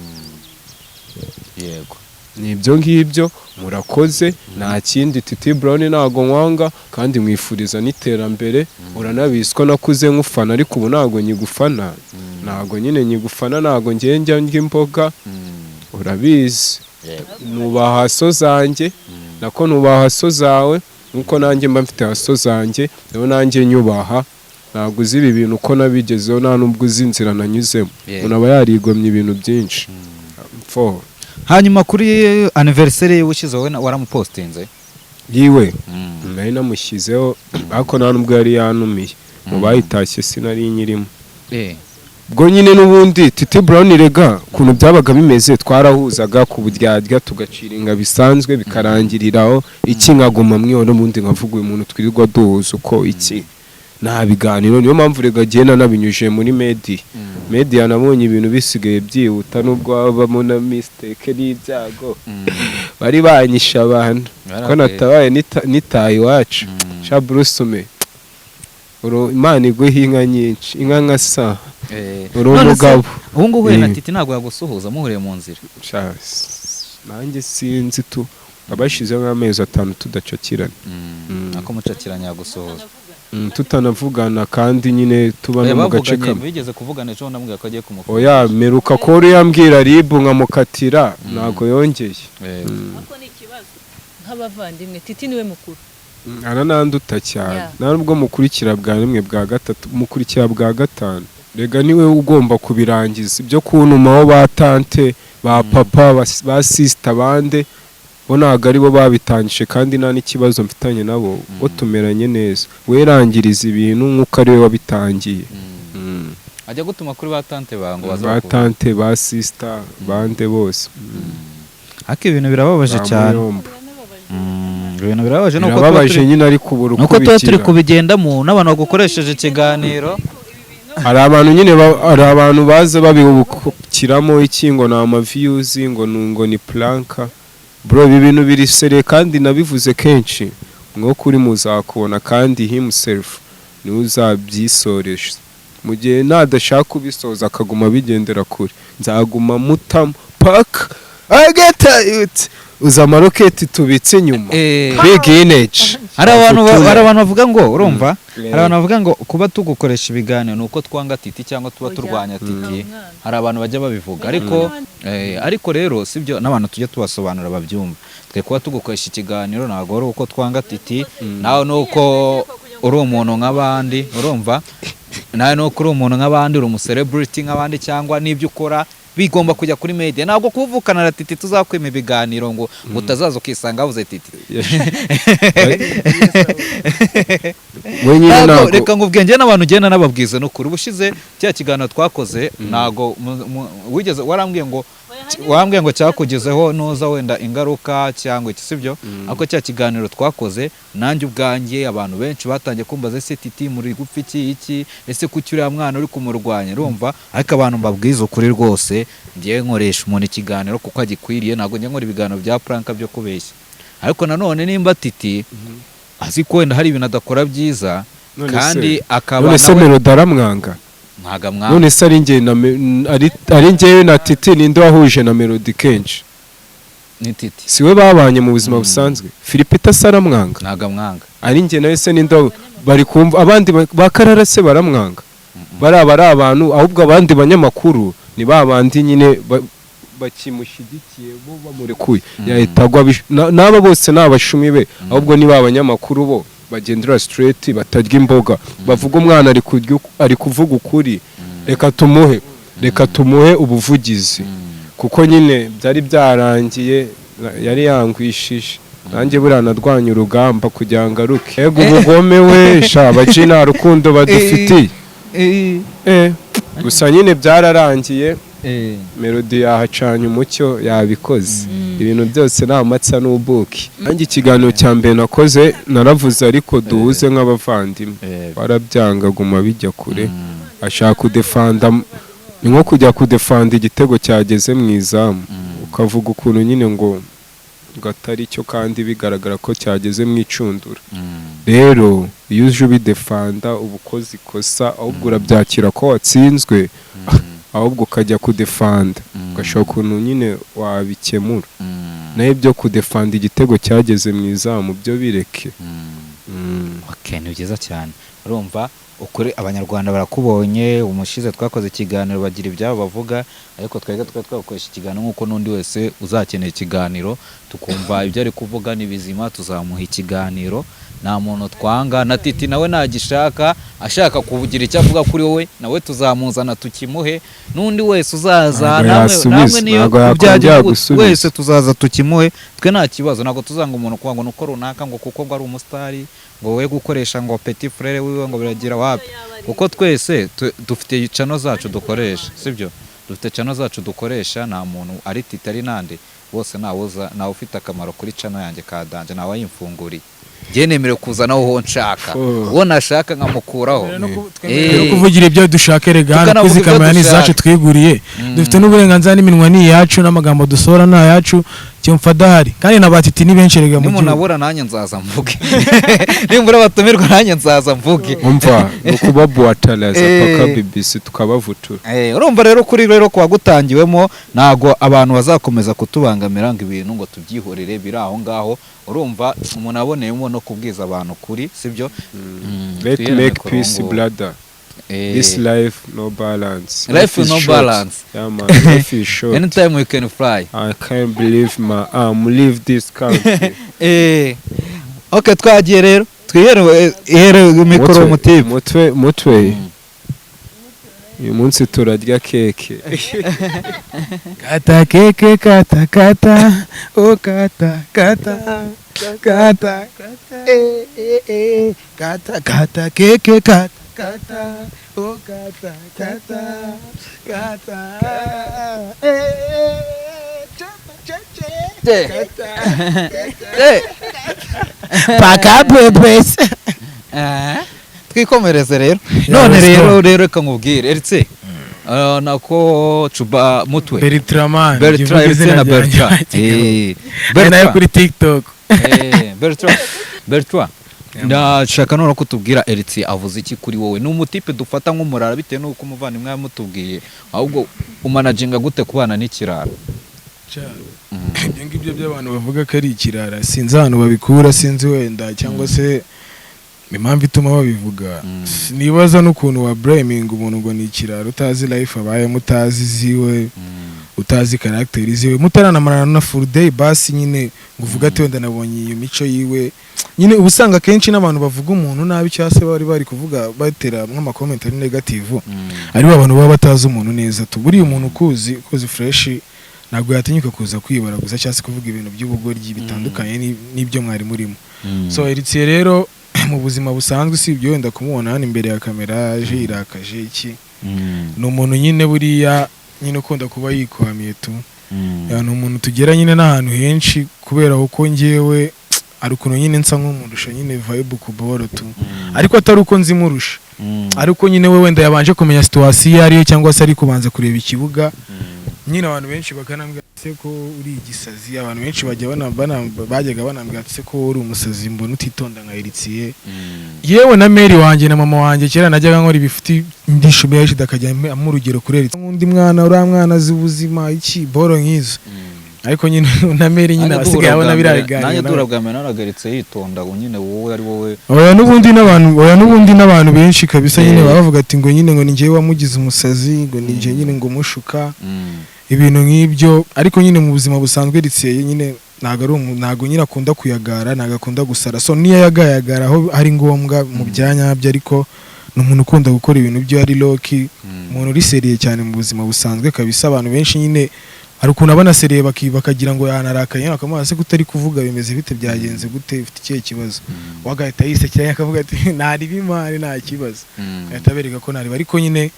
Ni ibyo ngibyo, murakoze, nta kindi. Titi Brown ntabwo nkwanga kandi mwifuriza n'iterambere. Uranabizi ko nakuze nkufana, ariko ubu ntabwo nyigufana, ntabwo nyine nyigufana, ntabwo ngiye njya ndya imboga. Urabizi, nubaha so zanjye, nako nubaha so zawe, nkuko nanjye mba mfite haso zanjye. Rero nanjye nyubaha. Ntabwo uzi ibi bintu uko nabigezeho, nta nubwo uzi inzira nanyuzemo. Umuntu aba yarigomye ibintu byinshi. Fo. Hanyuma kuri anniversaire y'ubushize, wowe waramupostinze? Yiwe nari namushyizeho, ariko nta nubwo yari yanumiye mu bayitashye, sinari nyirimo. Ubwo nyine n'ubundi Titi Brown, rega ukuntu byabaga bimeze, twarahuzaga ku buryarya, tugaciringa bisanzwe, bikarangiriraho iki, nkaguma mwiyo. N'ubundi nkavuga uyu muntu twirirwa duhuza uko iki nta biganiro. Niyo mpamvu rega agenda nabinyujije muri media. Media nabonye ibintu bisigaye byihuta, nubwo habamo na mistake n'ibyago. Bari banyishe abantu ko natabaye nitaye iwacu. Sha Bruce, Imana iguhe inka nyinshi, inka nka sa uri None se, umugabo. Ubu ngubu uhuye na Titi, ntabwo yagusuhuza muhuriye mu nzira? Sha, nanjye sinzi tu, abashizeho nk'amezi 5 tudacakirana. Ako mucakiranya yagusuhuza? Tutanavugana kandi nyine tuba no mu gace Bavuganye, kamwe. Bigeze kuvugana ejo, ndamubwira ko agiye kumufunga. Oya, meruka ko yambwira ribu nkamukatira, ntabwo yongeye. Ariko ni ikibazo nk'abavandimwe, Titi niwe mukuru. Arananduta cyane. Nta nubwo mukurikira bwa rimwe, bwa gatatu, mukurikira bwa gatanu. Rega niwe ugomba kubirangiza ibyo kuntumaho ba tante, ba papa, ba sister bande, bo ntabwo ari bo babitangije, kandi nta n'ikibazo mfitanye nabo, bo tumeranye neza. We rangiriza ibintu nk'uko ari we wabitangiye. Ajya gutuma kuri ba tante bawe ngo baze Ba bakubone. tante, ba sister bande bose. Ariko ibintu birababaje Ba cyane. Muyombo. Ibintu birababaje nuko tuba Birababaje nyine, ariko ubura uko nuko tuba turi ubigira. kubigendamo n'abantu bagukoresheje ikiganiro. Hari abantu nyine hari abantu baza babihubukiramo iki, ngo ni ama views, ngo ni prank. Bro, ibi bintu biri sérieux kandi nabivuze kenshi, umwuka uri muzakubona, kandi himself niwe uzabyisoresha. Mu gihe nadashaka kubisoza akaguma abigendera kure, nzaguma mutamo paka ageta it uza amaroketi tubitse inyuma. Big energy. Hari abantu bavuga ngo, urumva, hari abantu bavuga ngo kuba tugukoresha ibiganiro ni uko twanga Titi cyangwa tuba Oya. turwanya Titi. Umwana. Hari abantu bajya babivuga, ariko rero sibyo, n'abantu tujya tubasobanura babyumva. Twe kuba tugukoresha ikiganiro ntabwo ari uko twanga Titi, nawe ni uko uri umuntu nk'abandi. Urumva, nawe ni uko uri umuntu nk'abandi, uri umucelebrity nk'abandi, cyangwa n'ibyo ukora bigomba kujya kuri media. Ntabwo kuvukana na Titi tuzakwima ibiganiro ngo utazaza ukisanga wabuze Titi. We nyine Ntabwo ntabwo reka ngo ubwenge n'abantu ugenda nababwiza ni ukuri. Ubushize cya kiganiro twakoze, ntabwo wigeze warambwiye ngo cyakugezeho nuza wenda ingaruka cyangwa iki, sibyo? Ariko cya kiganiro twakoze, nanjye ubwanjye abantu benshi batangiye kumbaza: "Ese Titi muri gupfa iki iki? Ese kuki uriya mwana uri kumurwanya?" Urumva, ariko abantu mbabwiza ukuri rwose, ngiye nkoresha umuntu ikiganiro kuko agikwiriye. Ntabwo njya nkora ibiganiro bya prank, byo kubeshya. Ariko nanone nimba Titi azi ko wenda hari ibintu adakora byiza None kandi akaba none se nawe Melody aramwanga? Ntago amwanga. None se ari njye na ari njyewe na Titi, ninde wahuje na Melody kenshi? Ni Titi. Si we babanye mu buzima busanzwe? Philipita se aramwanga? Ntago amwanga. Ari njye nawe se ninde bari kumva abandi ba Karara se baramwanga? Bariya bari abantu, ahubwo abandi banyamakuru ni ba bandi nyine bakimushyigikiye, bo bamurekuye yahita agwa. N'aba bose ni abashumi be, ahubwo ni ba banyamakuru bo bagendera straight, batarya imboga, bavuga umwana ari kurya ari kuvuga ukuri, reka tumuhe ubuvugizi, kuko nyine byari byarangiye, yari yangwishije. Nanjye buriya narwanya urugamba kugira ngo aruke. Ego, ubugome we sha, abaji nta rukundo badufitiye. Gusa nyine byararangiye, Melody yahacanye umucyo, yabikoze. Ibintu byose ni amatsa n'ubuki. Nanjye ikiganiro cya mbere nakoze naravuze, ariko duhuze nk'abavandimwe, warabyanga, guma bijya kure, ashaka kudefanda. Ni nko kujya kudefanda igitego cyageze mu izamu, ukavuga ukuntu nyine ngo atari cyo kandi bigaragara ko cyageze mu icundura. Rero iyo uje ubidefanda, uba ukoze ikosa. Ahubwo urabyakira ko watsinzwe, ahubwo ukajya kudefanda, ugashaka ukuntu nyine wabikemura. Naho ibyo kudefanda igitego cyageze mu izamu byo bireke. Okay, ni byiza cyane. Urumva ukuri, Abanyarwanda barakubonye. Umushize twakoze ikiganiro bagira ibyabo bavuga, ariko twebwe twari twakoresha ikiganiro nk'uko n'undi wese uzakenera ikiganiro, tukumva ibyo ari kuvuga ni bizima, tuzamuha ikiganiro. Nta muntu twanga. Na Titi nawe nagishaka, ashaka kugira icyo avuga kuri wowe, nawe tuzamuzana tukimuhe. N'undi wese uzaza Ntabwo namwe yasubiza, namwe niyo ntabwo yakongera byagenda gute, gusubiza. wese tuzaza tukimuhe. Twe nta kibazo. Ntabwo tuzanga umuntu kuvuga ngo nuko runaka, ngo kuko ngo ari umusitari, ngo we gukoresha ngo petit frère wiwe ngo biragira wapi, kuko twese dufite channel zacu dukoresha, sibyo? Dufite channel zacu dukoresha. Nta muntu ari Titi ari nande, bose ntawuza, ntawe ufite akamaro kuri channel yanjye ka danger, ntawayimfunguriye. Njye nemerewe kuzanaho uwo nshaka, uwo nashaka nkamukuraho. Twemerewe no kuvugira ibyo dushaka erega hano. Tukanavuga kuzi ibyo kamera ni dushaka. izacu twiguriye. Dufite n'uburenganzira, n'iminwa ni iyacu, n'amagambo dusohora ni ayacu. Cyumva adahari kandi na ba Titi ni benshi erega mu gihugu. Nimunabura nanjye nzaza mvuge, nimbura abatumirwa nanjye nzaza mvuge. Umva, ni ukubabuwataraza paka BBC tukabavutura. Urumva rero, kuri rero kuwa gutangiwemo, ntago abantu bazakomeza kutubangamira ngo ibintu ngo tubyihorere biri aho ngaho. Urumva umuntu aboneyemo no kubwiza abantu kuri, sibyo? Let Twihere make mikoro peace, brother. This life no balance. Life is no short. balance. Yeah man, life is short. Anytime we can fly. I can't believe my arm leave this country. Okay, twagiye rero, twihere ihere mikoro mutipe. Mutwe, mutwe, uyu munsi turarya keke. Kata keke, kata kata, oh kata kata kata, eh eh eh, kata kata keke, kata kata, oh kata kata kata, eh eh, chapa chache, kata. Paka bwebwes. Twikomereze rero. Yeah, None let's rero go. rero reka nkubwire, Eritse, nako Cuba Mutwe. Bertraman. Bertrand, Eritse na Bertrand. Ari nayo Bertrand. kuri TikTok. Bertrand, Bertrand, ndashaka none ko tubwira Eritse avuze iki kuri wowe. Ni umutipe dufata nk'umurara bitewe n'uko umuvandimwe yamutubwiye. Ahubwo umanaginga gute kubana n'ikirara? Ibyo ngibyo by'abantu bavuga ko ari ikirara, sinzi ahantu babikura, sinzi wenda cyangwa se impamvu ituma babivuga. Nibaza n'ukuntu wa blaminga umuntu ngo ni ikirara utazi life abayemo, utazi iziwe, utazi caractère ziwe, mutaranamarana na full day basi nyine ngo uvuge ati wenda nabonye iyo mico yiwe nyine. Uba usanga akenshi n'abantu bavuga umuntu nabi cyangwa se bari kuvuga batera nk'ama comment ari negative, aribo abantu baba batazi umuntu neza tu. Buriya umuntu ukuzi fresh ntabwo yatinyuka kuza kwibaraguza cyangwa se kuvuga ibintu by'ubugoryi bitandukanye n'ibyo mwari murimo. So Heritier rero mu buzima busanzwe, usibye wenda kumubona hano imbere ya kamera aje yirakaje iki, ni umuntu nyine buriya nyine ukunda kuba yikwamiye tu. Yeah, ni umuntu tugera nyine n'ahantu henshi kubera ko njyewe hari ukuntu nyine nsa nk'umurusha nyine vibe ku boro tu, ariko atari uko nzimurusha, ariko nyine we wenda yabanje kumenya situation iyo ariyo cyangwa se ari kubanza kureba ikibuga nyine. Abantu benshi bakanambwira se ko uri igisazi. Abantu benshi bajya bajyaga banambwira ati se ko uri umusazi, mbona utitonda nka Heritier. Yewe na mère wanjye na mama wanjye, kera najyaga nkora ibifuti ndishumi yashida akajya ampa urugero kuri Heritier, nk'undi mwana, uriya mwana azi ubuzima iki, boro nk'izo. Ariko nyine na mère nyine abasigaye abona biriya biganiro Nanjye nawe. dura bwa mbere naragaritse yitonda ngo nyine wowe ari wowe. Oya, n'ubundi n'abantu benshi kabisa nyine baba bavuga ati ngo nyine ngo ni njyewe wamugize umusazi, ngo ni njye nyine ngo mushuka ibintu nk'ibyo. Ariko nyine mu buzima busanzwe Heritier nyine ntabwo ari ntabwo nyine akunda kuyagara, ntabwo akunda gusara. So niyo yagayagara aho ari ngombwa mu byanyabyo, ariko ni umuntu ukunda gukora ibintu byo ari low-key, umuntu uri sérieux cyane mu buzima busanzwe kabisa. Abantu benshi nyine hari ukuntu abana sérieux bakagira ngo yanarakaye, bakamubaza se ko utari kuvuga, bimeze bite, byagenze gute, ufite ikihe kibazo? We agahita yisekera akavuga ati ntariba imari, nta kibazo. Agahita abereka ko ntariba. Ariko nyine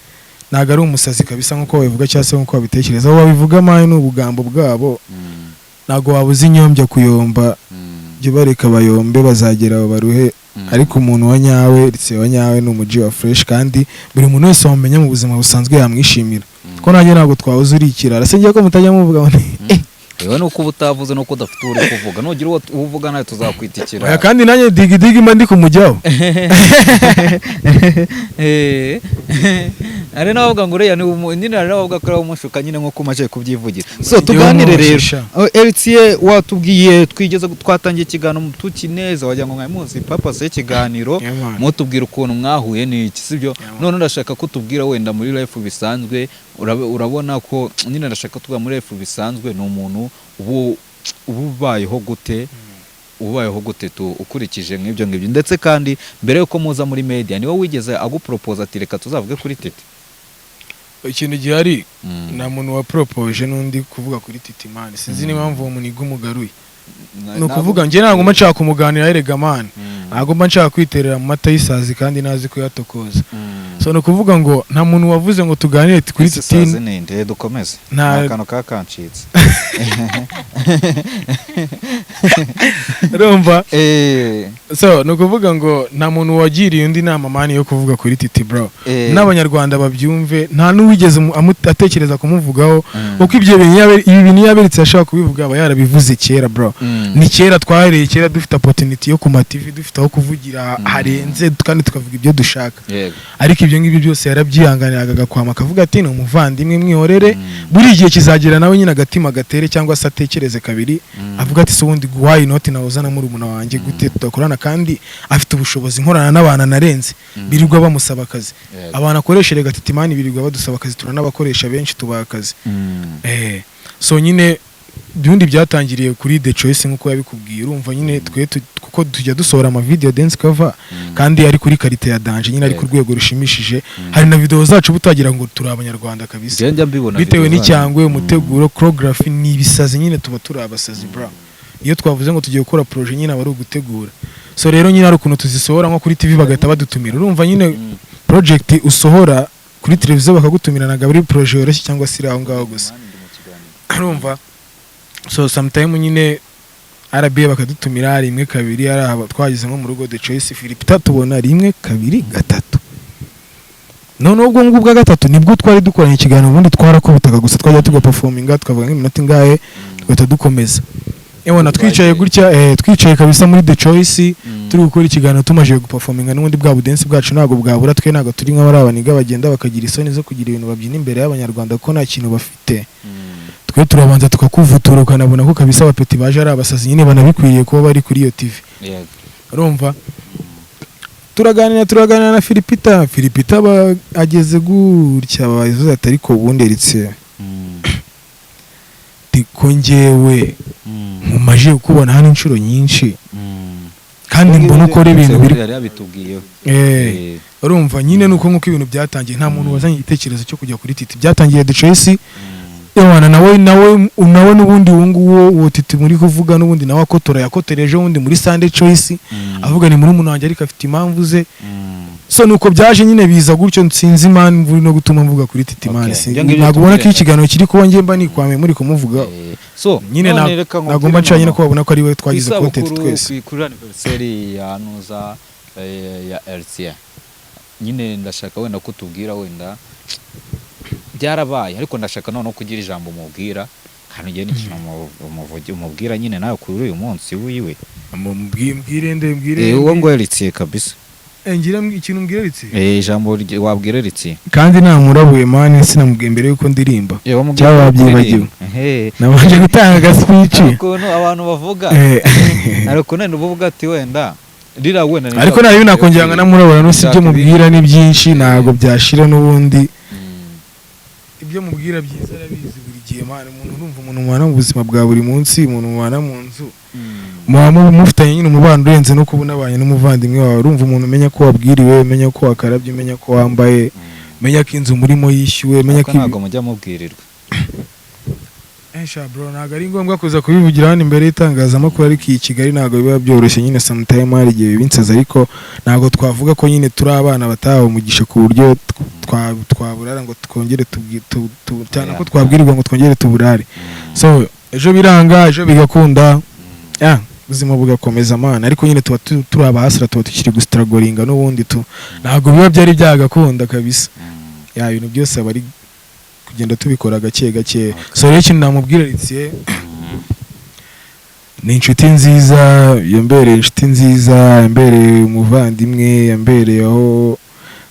ntabwo ari umusazi kabisa nk'uko babivuga cyangwa se nk'uko babitekereza. Aho babivuga mawe ni ubugambo bwabo. Ntabwo wabuze inyombya kuyomba. Jya ubareka bayombe, bazagera aho baruhe. Ariko umuntu wa nyawe, Heritier wa nyawe, ni umuji wa fresh, kandi buri muntu wese wamumenya mu buzima busanzwe yamwishimira. Ko nanjye ntabwo twahoze uri ikirara. Se ngiye ko mutajya muvuga ngo Yewe, nuko uba utavuze nuko udafite uwo uri kuvuga. Nugira uwo uvuga nawe tuzakwita Oya, ikirara. kandi nanjye digi digi mba ndi kumujyaho. Hari n'abavuga ngo uriya ni nyine, hari n'abavuga ko ari umushuka nyine, nk'uko umaze kubyivugira. So tuganire rero. Umushisha. Eritiye, watubwiye twigeze twatangiye ikiganiro tukineza, wagira ngo mwari muzi purpose y'ikiganiro. Yeah, man. Mutubwira ukuntu mwahuye n'iki, sibyo? Yeah, man. None ndashaka ko tubwira wenda muri life bisanzwe, urabona ko nyine ndashaka tuvuga muri life bisanzwe, ni umuntu ubu uba ubayeho gute, ubayeho gute tu ukurikije nk'ibyo ngibyo? Ndetse kandi mbere yuko muza muri media, niwe wigeze aguporopoza ati: "Reka tuzavuge kuri Titi"? Ikintu gihari, nta muntu waporopoje n'undi kuvuga kuri Titi, man. Sinzi n'impamvu uwo muniga umugaruye. Ni ukuvuga njye ntabwo mba nshaka kumuganira erega, man. Ntabwo mba nshaka kwiterera mu mata y'isazi kandi ntazi kuyatokoza. So ni ukuvuga ngo nta muntu wavuze ngo tuganire kuri Ese Titi. sazi ninde? Dukomeze. Nta kantu kakancitse. Urumva? So ni ukuvuga ngo nta muntu wagiriye undi nama, man, yo kuvuga kuri Titi, bro. N'abanyarwanda babyumve, nta n'uwigeze atekereza kumuvugaho, kuko ibyo bintu ibi bintu yaberetse ashaka kubivuga aba yarabivuze kera, bro. Ni kera twahereye kera dufite opportunity yo ku ma TV, dufite aho kuvugira harenze kandi tukavuga ibyo dushaka. Ariko ibyo ngibyo byose yarabyihanganiraga, agakwama, akavuga ati: "Ni umuvandimwe, mwihorere." Buri gihe kizagera nawe nyine agatima gatere cyangwa se atekereze kabiri, avuga ati: "Se ubundi why not nawuzana murumuna wanjye, gute tudakorana kandi afite ubushobozi, nkorana n'abantu narenze birirwa bamusaba akazi?" Abantu akoresha rega Titi, man, birirwa badusaba akazi, turanabakoresha benshi, tubaha akazi. So nyine ubundi byatangiriye kuri The Choice nk'uko yabikubwiye. Urumva nyine twe kuko tujya dusohora ama video dance cover kandi ari kuri qualité ya danger nyine, ari ku rwego rushimishije. Hari na video zacu uba utagira ngo turi abanyarwanda kabisa. Njye njya mbibona Bitewe video zanyu. n'icyangwe, umuteguro, choreography, ni ibisazi nyine, tuba turi abasazi, bro. Iyo twavuze ngo tugiye gukora projet nyine aba ari ugutegura. So rero nyine hari ukuntu tuzisohora nko kuri TV bagahita badutumira. Urumva nyine, project usohora kuri televiziyo bakagutumira ntabwo ari projet yoroshye cyangwa se iri aho ngaho gusa. Mani, ndi mu kiganiro. Urumva? So sometime nyine RBA bakadutumira rimwe, kabiri, ari aba twageze nko mu rugo The Choice, Philip tubona rimwe, kabiri, gatatu. Noneho ubwo ngubwo bwa gatatu nibwo twari dukoranye ikiganiro. Ubundi twarakubitaga gusa, twajya tugaperforminga, tukavuga nk'iminota ingahe, tugahita dukomeza. Ewana, twicaye gutya, twicaye kabisa muri The Choice, turi gukora ikiganiro, tumaze guperforminga n'ubundi bwa budensi bwacu ntabwo bwabura. Twe ntabwo turi nk'abari abaniga bagenda bakagira isoni zo kugira ibintu babyina imbere y'abanyarwanda kuko nta kintu bafite. Twe turabanza tukakuvutura, ukanabona ko kabisa abapeti baje ari abasazi nyine, banabikwiriye kuba bari kuri iyo TV. Urumva, turaganira, turaganira na Filipita. Filipita aba ageze gutya, bavuze ati: "Ariko ubundi Eritse, ko njyewe nkumaje kukubona hano inshuro nyinshi kandi mbona ukora ibintu biri" Yari yabitubwiyeho. Urumva nyine nuko nkuko ibintu byatangiye, nta muntu wazanye igitekerezo cyo kujya kuri Titi. Byatangiye The Choice. Ewana, nawe n'ubundi uwo nguwo, uwo Titi muri kuvuga, n'ubundi nawe akotora, yakotoreje ubundi muri Sunday Choice, avuga ni murumuna wanjye ariko afite impamvu ze. So nuko byaje nyine biza gutyo. Sinzi impamvu no gutuma mvuga kuri Titi, man. Ibyo ngibyo Ntabwo ubona ko tubireka. ikiganiro kiri kuba njye mba nikwame muri kumuvuga. So Nyine none reka ntabwo mba nshaka nyine ko babona ko ari we twagize Ku content isabukuru, twese. Kuri anniversaire ya Nuza, ya RCA nyine, ndashaka wenda ko tubwira, wenda byarabaye, ariko ndashaka noneho kugira ijambo umubwira kandi ugiye n'ikintu umubwira nyine nawe kuri uyu munsi wiwe. Mbwire nde? Mbwire Uwo ngo RCA kabisa. Ngira ikintu mbwira Ritsi? Ijambo wabwira RCA. Kandi namurabuye, man, sinamubwiye mbere yuko ndirimba. Wamubwira Cyangwa ko wabyibagiwe? kuririmba. Ehe. Nabanje gutanga agaspeech. Hari ukuntu abantu bavuga, hari ukuntu wenda uba uvuga ati wenda rira wenda ni Ariko nabi nakongera nkanamurabura no si ibyo mubwira ni byinshi, ntabwo byashira n'ubundi. Ibyo mubwira byiza arabizi buri gihe, man. Umuntu, urumva, umuntu mubana mu buzima bwa buri munsi, umuntu mubana mu nzu, muba mufitanye nyine umubano urenze no kuba unabanye n'umuvandimwe wawe. Urumva, umuntu umenya ko wabwiriwe, umenya ko wakarabye, umenya ko wambaye, umenya ko inzu murimo yishyuwe, umenya Ariko ko ntabwo mujya mubwirirwa. Sha bro, ntabwo ari ngombwa kuza kubivugira hano imbere y'itangazamakuru, ariko iyi Kigali ntabwo biba byoroshye nyine. Sometime hari igihe bibinsaza, ariko ntabwo twavuga ko nyine turi abana batahawe umugisha ku buryo twaburara ngo twongere cyane ko twabwirirwa ngo twongere tuburare. So ejo biranga, ejo bigakunda, ya ubuzima bugakomeza, man. Ariko nyine tuba turi abahasira, tuba tukiri gustrugglinga n'ubundi tu ntabwo biba byari byagakunda kabisa. Ya, ibintu byose aba ari kugenda tubikora gake gake. So rero ikintu namubwira Heritier, ni inshuti nziza, yambereye inshuti nziza, yambereye umuvandimwe, yambereye aho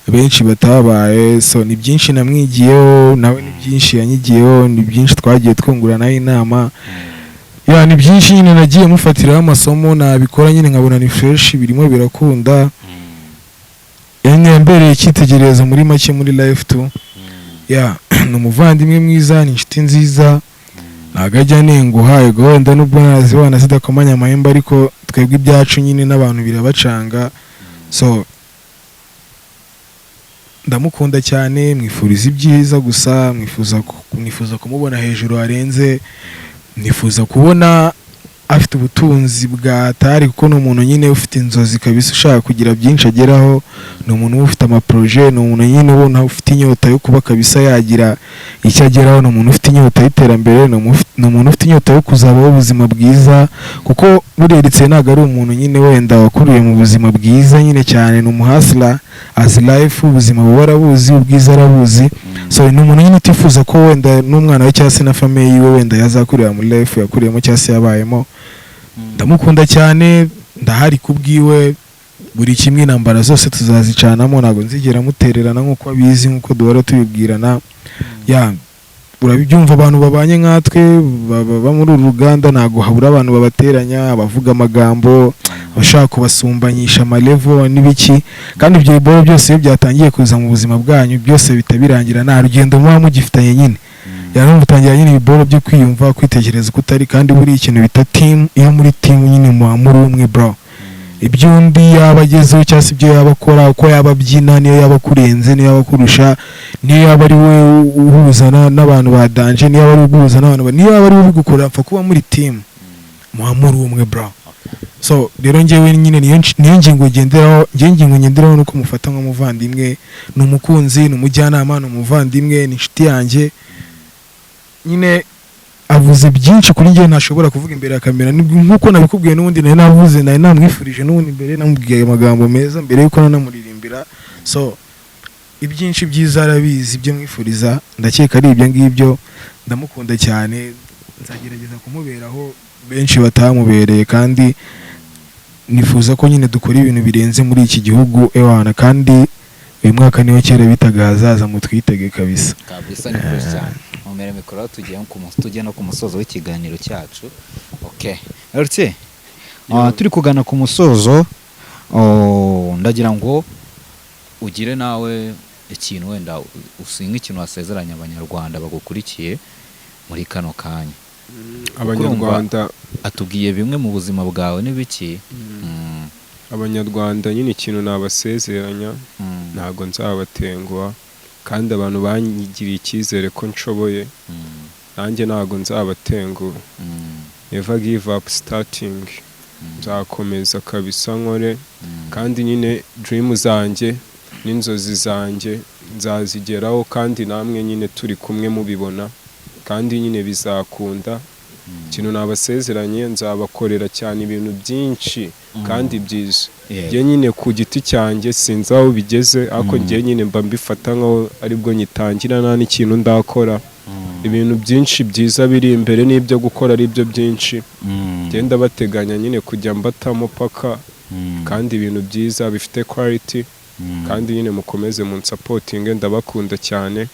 benshi batabaye. So ni byinshi namwigiyeho, nawe ni byinshi yanyigiyeho, ni byinshi twagiye twunguranaho inama. Ya, ni byinshi nyine nagiye mufatiraho amasomo, nabikora nyine nkabona ni fresh, birimo birakunda. Yani yambereye icyitegererezo muri make muri life tu. Ya, ni umuvandimwe mwiza, ni inshuti nziza, ntabwo ajya anenguha. Yego, wenda nubwo nazibana zidakomanya amahembe, ariko twebwe ibyacu nyine n'abantu birabacanga. So ndamukunda cyane, mwifuriza ibyiza gusa, mwifuza kumubona hejuru harenze, nifuza kubona afite ubutunzi bwa tari, kuko ni umuntu nyine ufite inzozi kabisa, ushaka kugira byinshi ageraho. Ni umuntu uba ufite amaprojet, ni umuntu nyine ubona ufite inyota yo kuba kabisa yagira icyo ageraho, ni umuntu ufite inyota y'iterambere, ni umuntu ufite inyota yo kuzabaho ubuzima bwiza, kuko buriya ntabwo ari umuntu nyine wenda wakuriye mu buzima bwiza nyine cyane. Ni umuhustler as life, ubuzima buba arabuzi, ubwiza arabuzi. So ni umuntu nyine utifuza ko wenda n'umwana we cyangwa se na famille yiwe wenda yazakurira muri life yakuriyemo cyangwa se yabayemo. Ndamukunda cyane, ndahari kubwiwe, buri kimwe, intambara zose tuzazicanamo, ntabwo nzigera mutererana nk'uko abizi, nk'uko duhora tubibwirana. Ya, urabyumva, abantu babanye nkatwe baba muri uru ruganda, ntabwo habura abantu babateranya, abavuga amagambo, abashaka kubasumbanyisha amalevel n'ibiki. Kandi ibyo biboro byose iyo byatangiye kuza mu buzima bwanyu, byose bihita birangira, nta rugendo muba mugifitanye nyine. Yari mutangira nyine ibiboro byo kwiyumva, kwitekereza uko utari. Kandi buriya ikintu bita team, iyo muri team nyine muba muri umwe, bro. Ibyo undi yaba agezeho cyangwa se ibyo yaba akora, uko yaba abyina, niyo yaba akurenze, niyo yaba akurusha, niyo yaba ari we uhuza n'abantu ba danger, niyo yaba ari we uguhuza n'abantu niyo yaba ari we ubigukora, apfa kuba muri team, muba muri umwe, bro. So rero njyewe nyine niyo ngingo ngenderaho. Njyewe ingingo ngenderaho ni uko mufata nk'umuvandimwe, ni umukunzi, ni umujyanama, ni umuvandimwe, ni inshuti yanjye. Nyine avuze byinshi kuri njye ntashobora kuvuga imbere ya kamera. Nk'uko nabikubwiye n'ubundi, nari navuze, nari namwifurije n'ubundi mbere, namubwiye amagambo meza mbere yuko nanamuririmbira. So ibyinshi byiza arabizi, ibyo mwifuriza ndakeka ari ibyo ngibyo. Ndamukunda cyane, nzagerageza kumuberaho benshi batamubereye, kandi nifuza ko nyine dukora ibintu birenze muri iki gihugu, ewana. Kandi uyu mwaka niwo kera bitaga ahazaza, mutwitege kabisa. Kabisa, ni fresh cyane. Mumere mikoro, tugiye no ku musozo w'ikiganiro cyacu. Okay, Heritier, turi kugana ku musozo. Oh, ndagira ngo ugire nawe ikintu wenda usinga, ikintu wasezeranya Abanyarwanda bagukurikiye muri kano kanya. Abanyarwanda Atubwiye bimwe mu buzima bwawe n'ibiki. Abanyarwanda nyine ikintu nabasezeranya, ntabwo nzabatenguha, kandi abantu banyigiriye icyizere ko nshoboye, nanjye ntabwo nzabatenguha. Never give up starting, nzakomeza kabisa nkore, kandi nyine dream zanjye n'inzozi zanjye nzazigeraho, kandi namwe nyine turi kumwe mubibona, kandi nyine bizakunda. Ikintu nabasezeranye, nzabakorera cyane ibintu byinshi kandi byiza. Njye nyine ku giti cyanjye sinzi aho bigeze, ariko njye nyine mba mbifata nkaho aribwo nyitangira, nta n'ikintu ndakora. Ibintu byinshi byiza biri imbere n'ibyo gukora ari byo byinshi. Ngenda bateganya nyine kujya mbatamo paka, kandi ibintu byiza bifite quality. Kandi nyine mukomeze munsupportinge, ndabakunda cyane.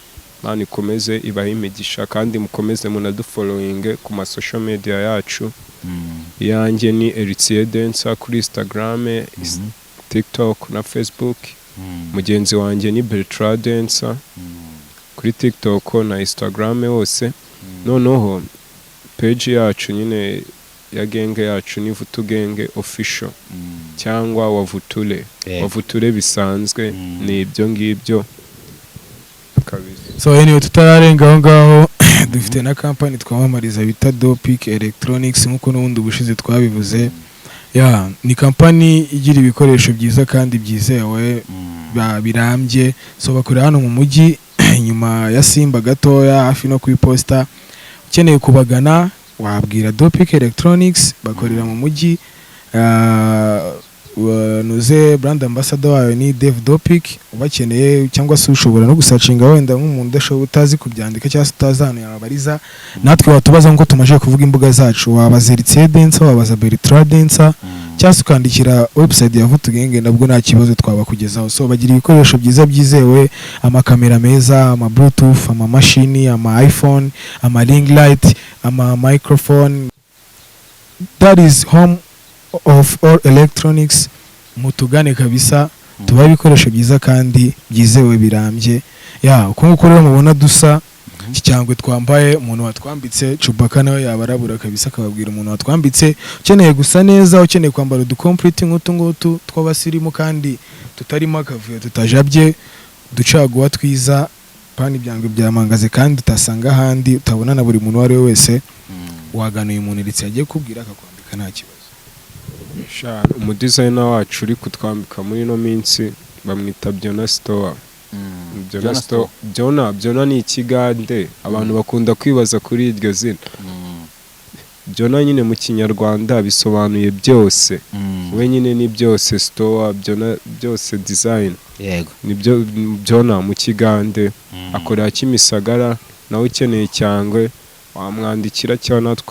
Imana ikomeze ibahe imigisha, kandi mukomeze munadufollowinge ku ma social media yacu. Iyanjye ni Heritier Dancer kuri Instagram, TikTok na Facebook. Mugenzi wanjye ni Bertrand Dancer kuri TikTok na Instagram hose. Noneho page yacu nyine ya gang yacu ni Vutu Gang Official cyangwa Wavuture. Wavuture bisanzwe. Ni ibyo ngibyo kabisa. So anyway, tutararenga aho ngaho, dufite na company twamamariza bita Dopic Electronics, nk'uko n'ubundi ubushize twabivuze. Ya, ni company igira ibikoresho byiza kandi byizewe, birambye. So bakorera hano mu mujyi, inyuma ya Simba gatoya, hafi no ku iposita. Ukeneye kubagana wabwira Dopic Electronics, bakorera mu mujyi. Nuze brand ambassador wayo ni Dave Dopic. Ubakeneye cyangwa se ushobora no gusearchinga wenda nk'umuntu udashoboye, utazi kubyandika cyangwa se utazi ahantu yababariza, natwe watubaza nk'uko tumaze kuvuga imbuga zacu. Wabaza Eritse Dancer, wabaza Bertrand Dancer, cyangwa se ukandikira website ya Vutugenge, nabwo nta kibazo twabakugezaho. So bagira ibikoresho byiza byizewe, amakamera meza, ama bluetooth, amamashini, ama iPhone, ama ring light, ama microphone. That is home of all electronics. Mutugane kabisa, tubahe ibikoresho byiza kandi byizewe birambye. Ya, uko nguko rero mubona dusa, iki cyangwe twambaye, umuntu watwambitse Chewbacca nawe yabarabura kabisa, akababwira umuntu watwambitse. Ukeneye gusa neza, ukeneye kwambara uducomplete nk'utu ngutu tw'abasirimu kandi tutarimo akavuyo, tutajabye, uducaguwa twiza pani, ibyangwe byamangaze kandi utasanga ahandi, utabona na buri muntu uwo ari we wese, wagana uyu muntu ndetse yagiye kubwira akakwambika nta kibazo. Sha, umudesigner wacu uri kutwambika muri ino minsi bamwita Byona Store. Byona Byona Store. Store. Byona, Byona ni ikigande, abantu bakunda kwibaza kuri iryo zina. Byona nyine mu Kinyarwanda bisobanuye byose. We nyine ni byose store, Byona byose design. Nibyo Byona mu Kigande, akorera Kimisagara. Nawe ukeneye cyangwe wamwandikira cyangwa natwe.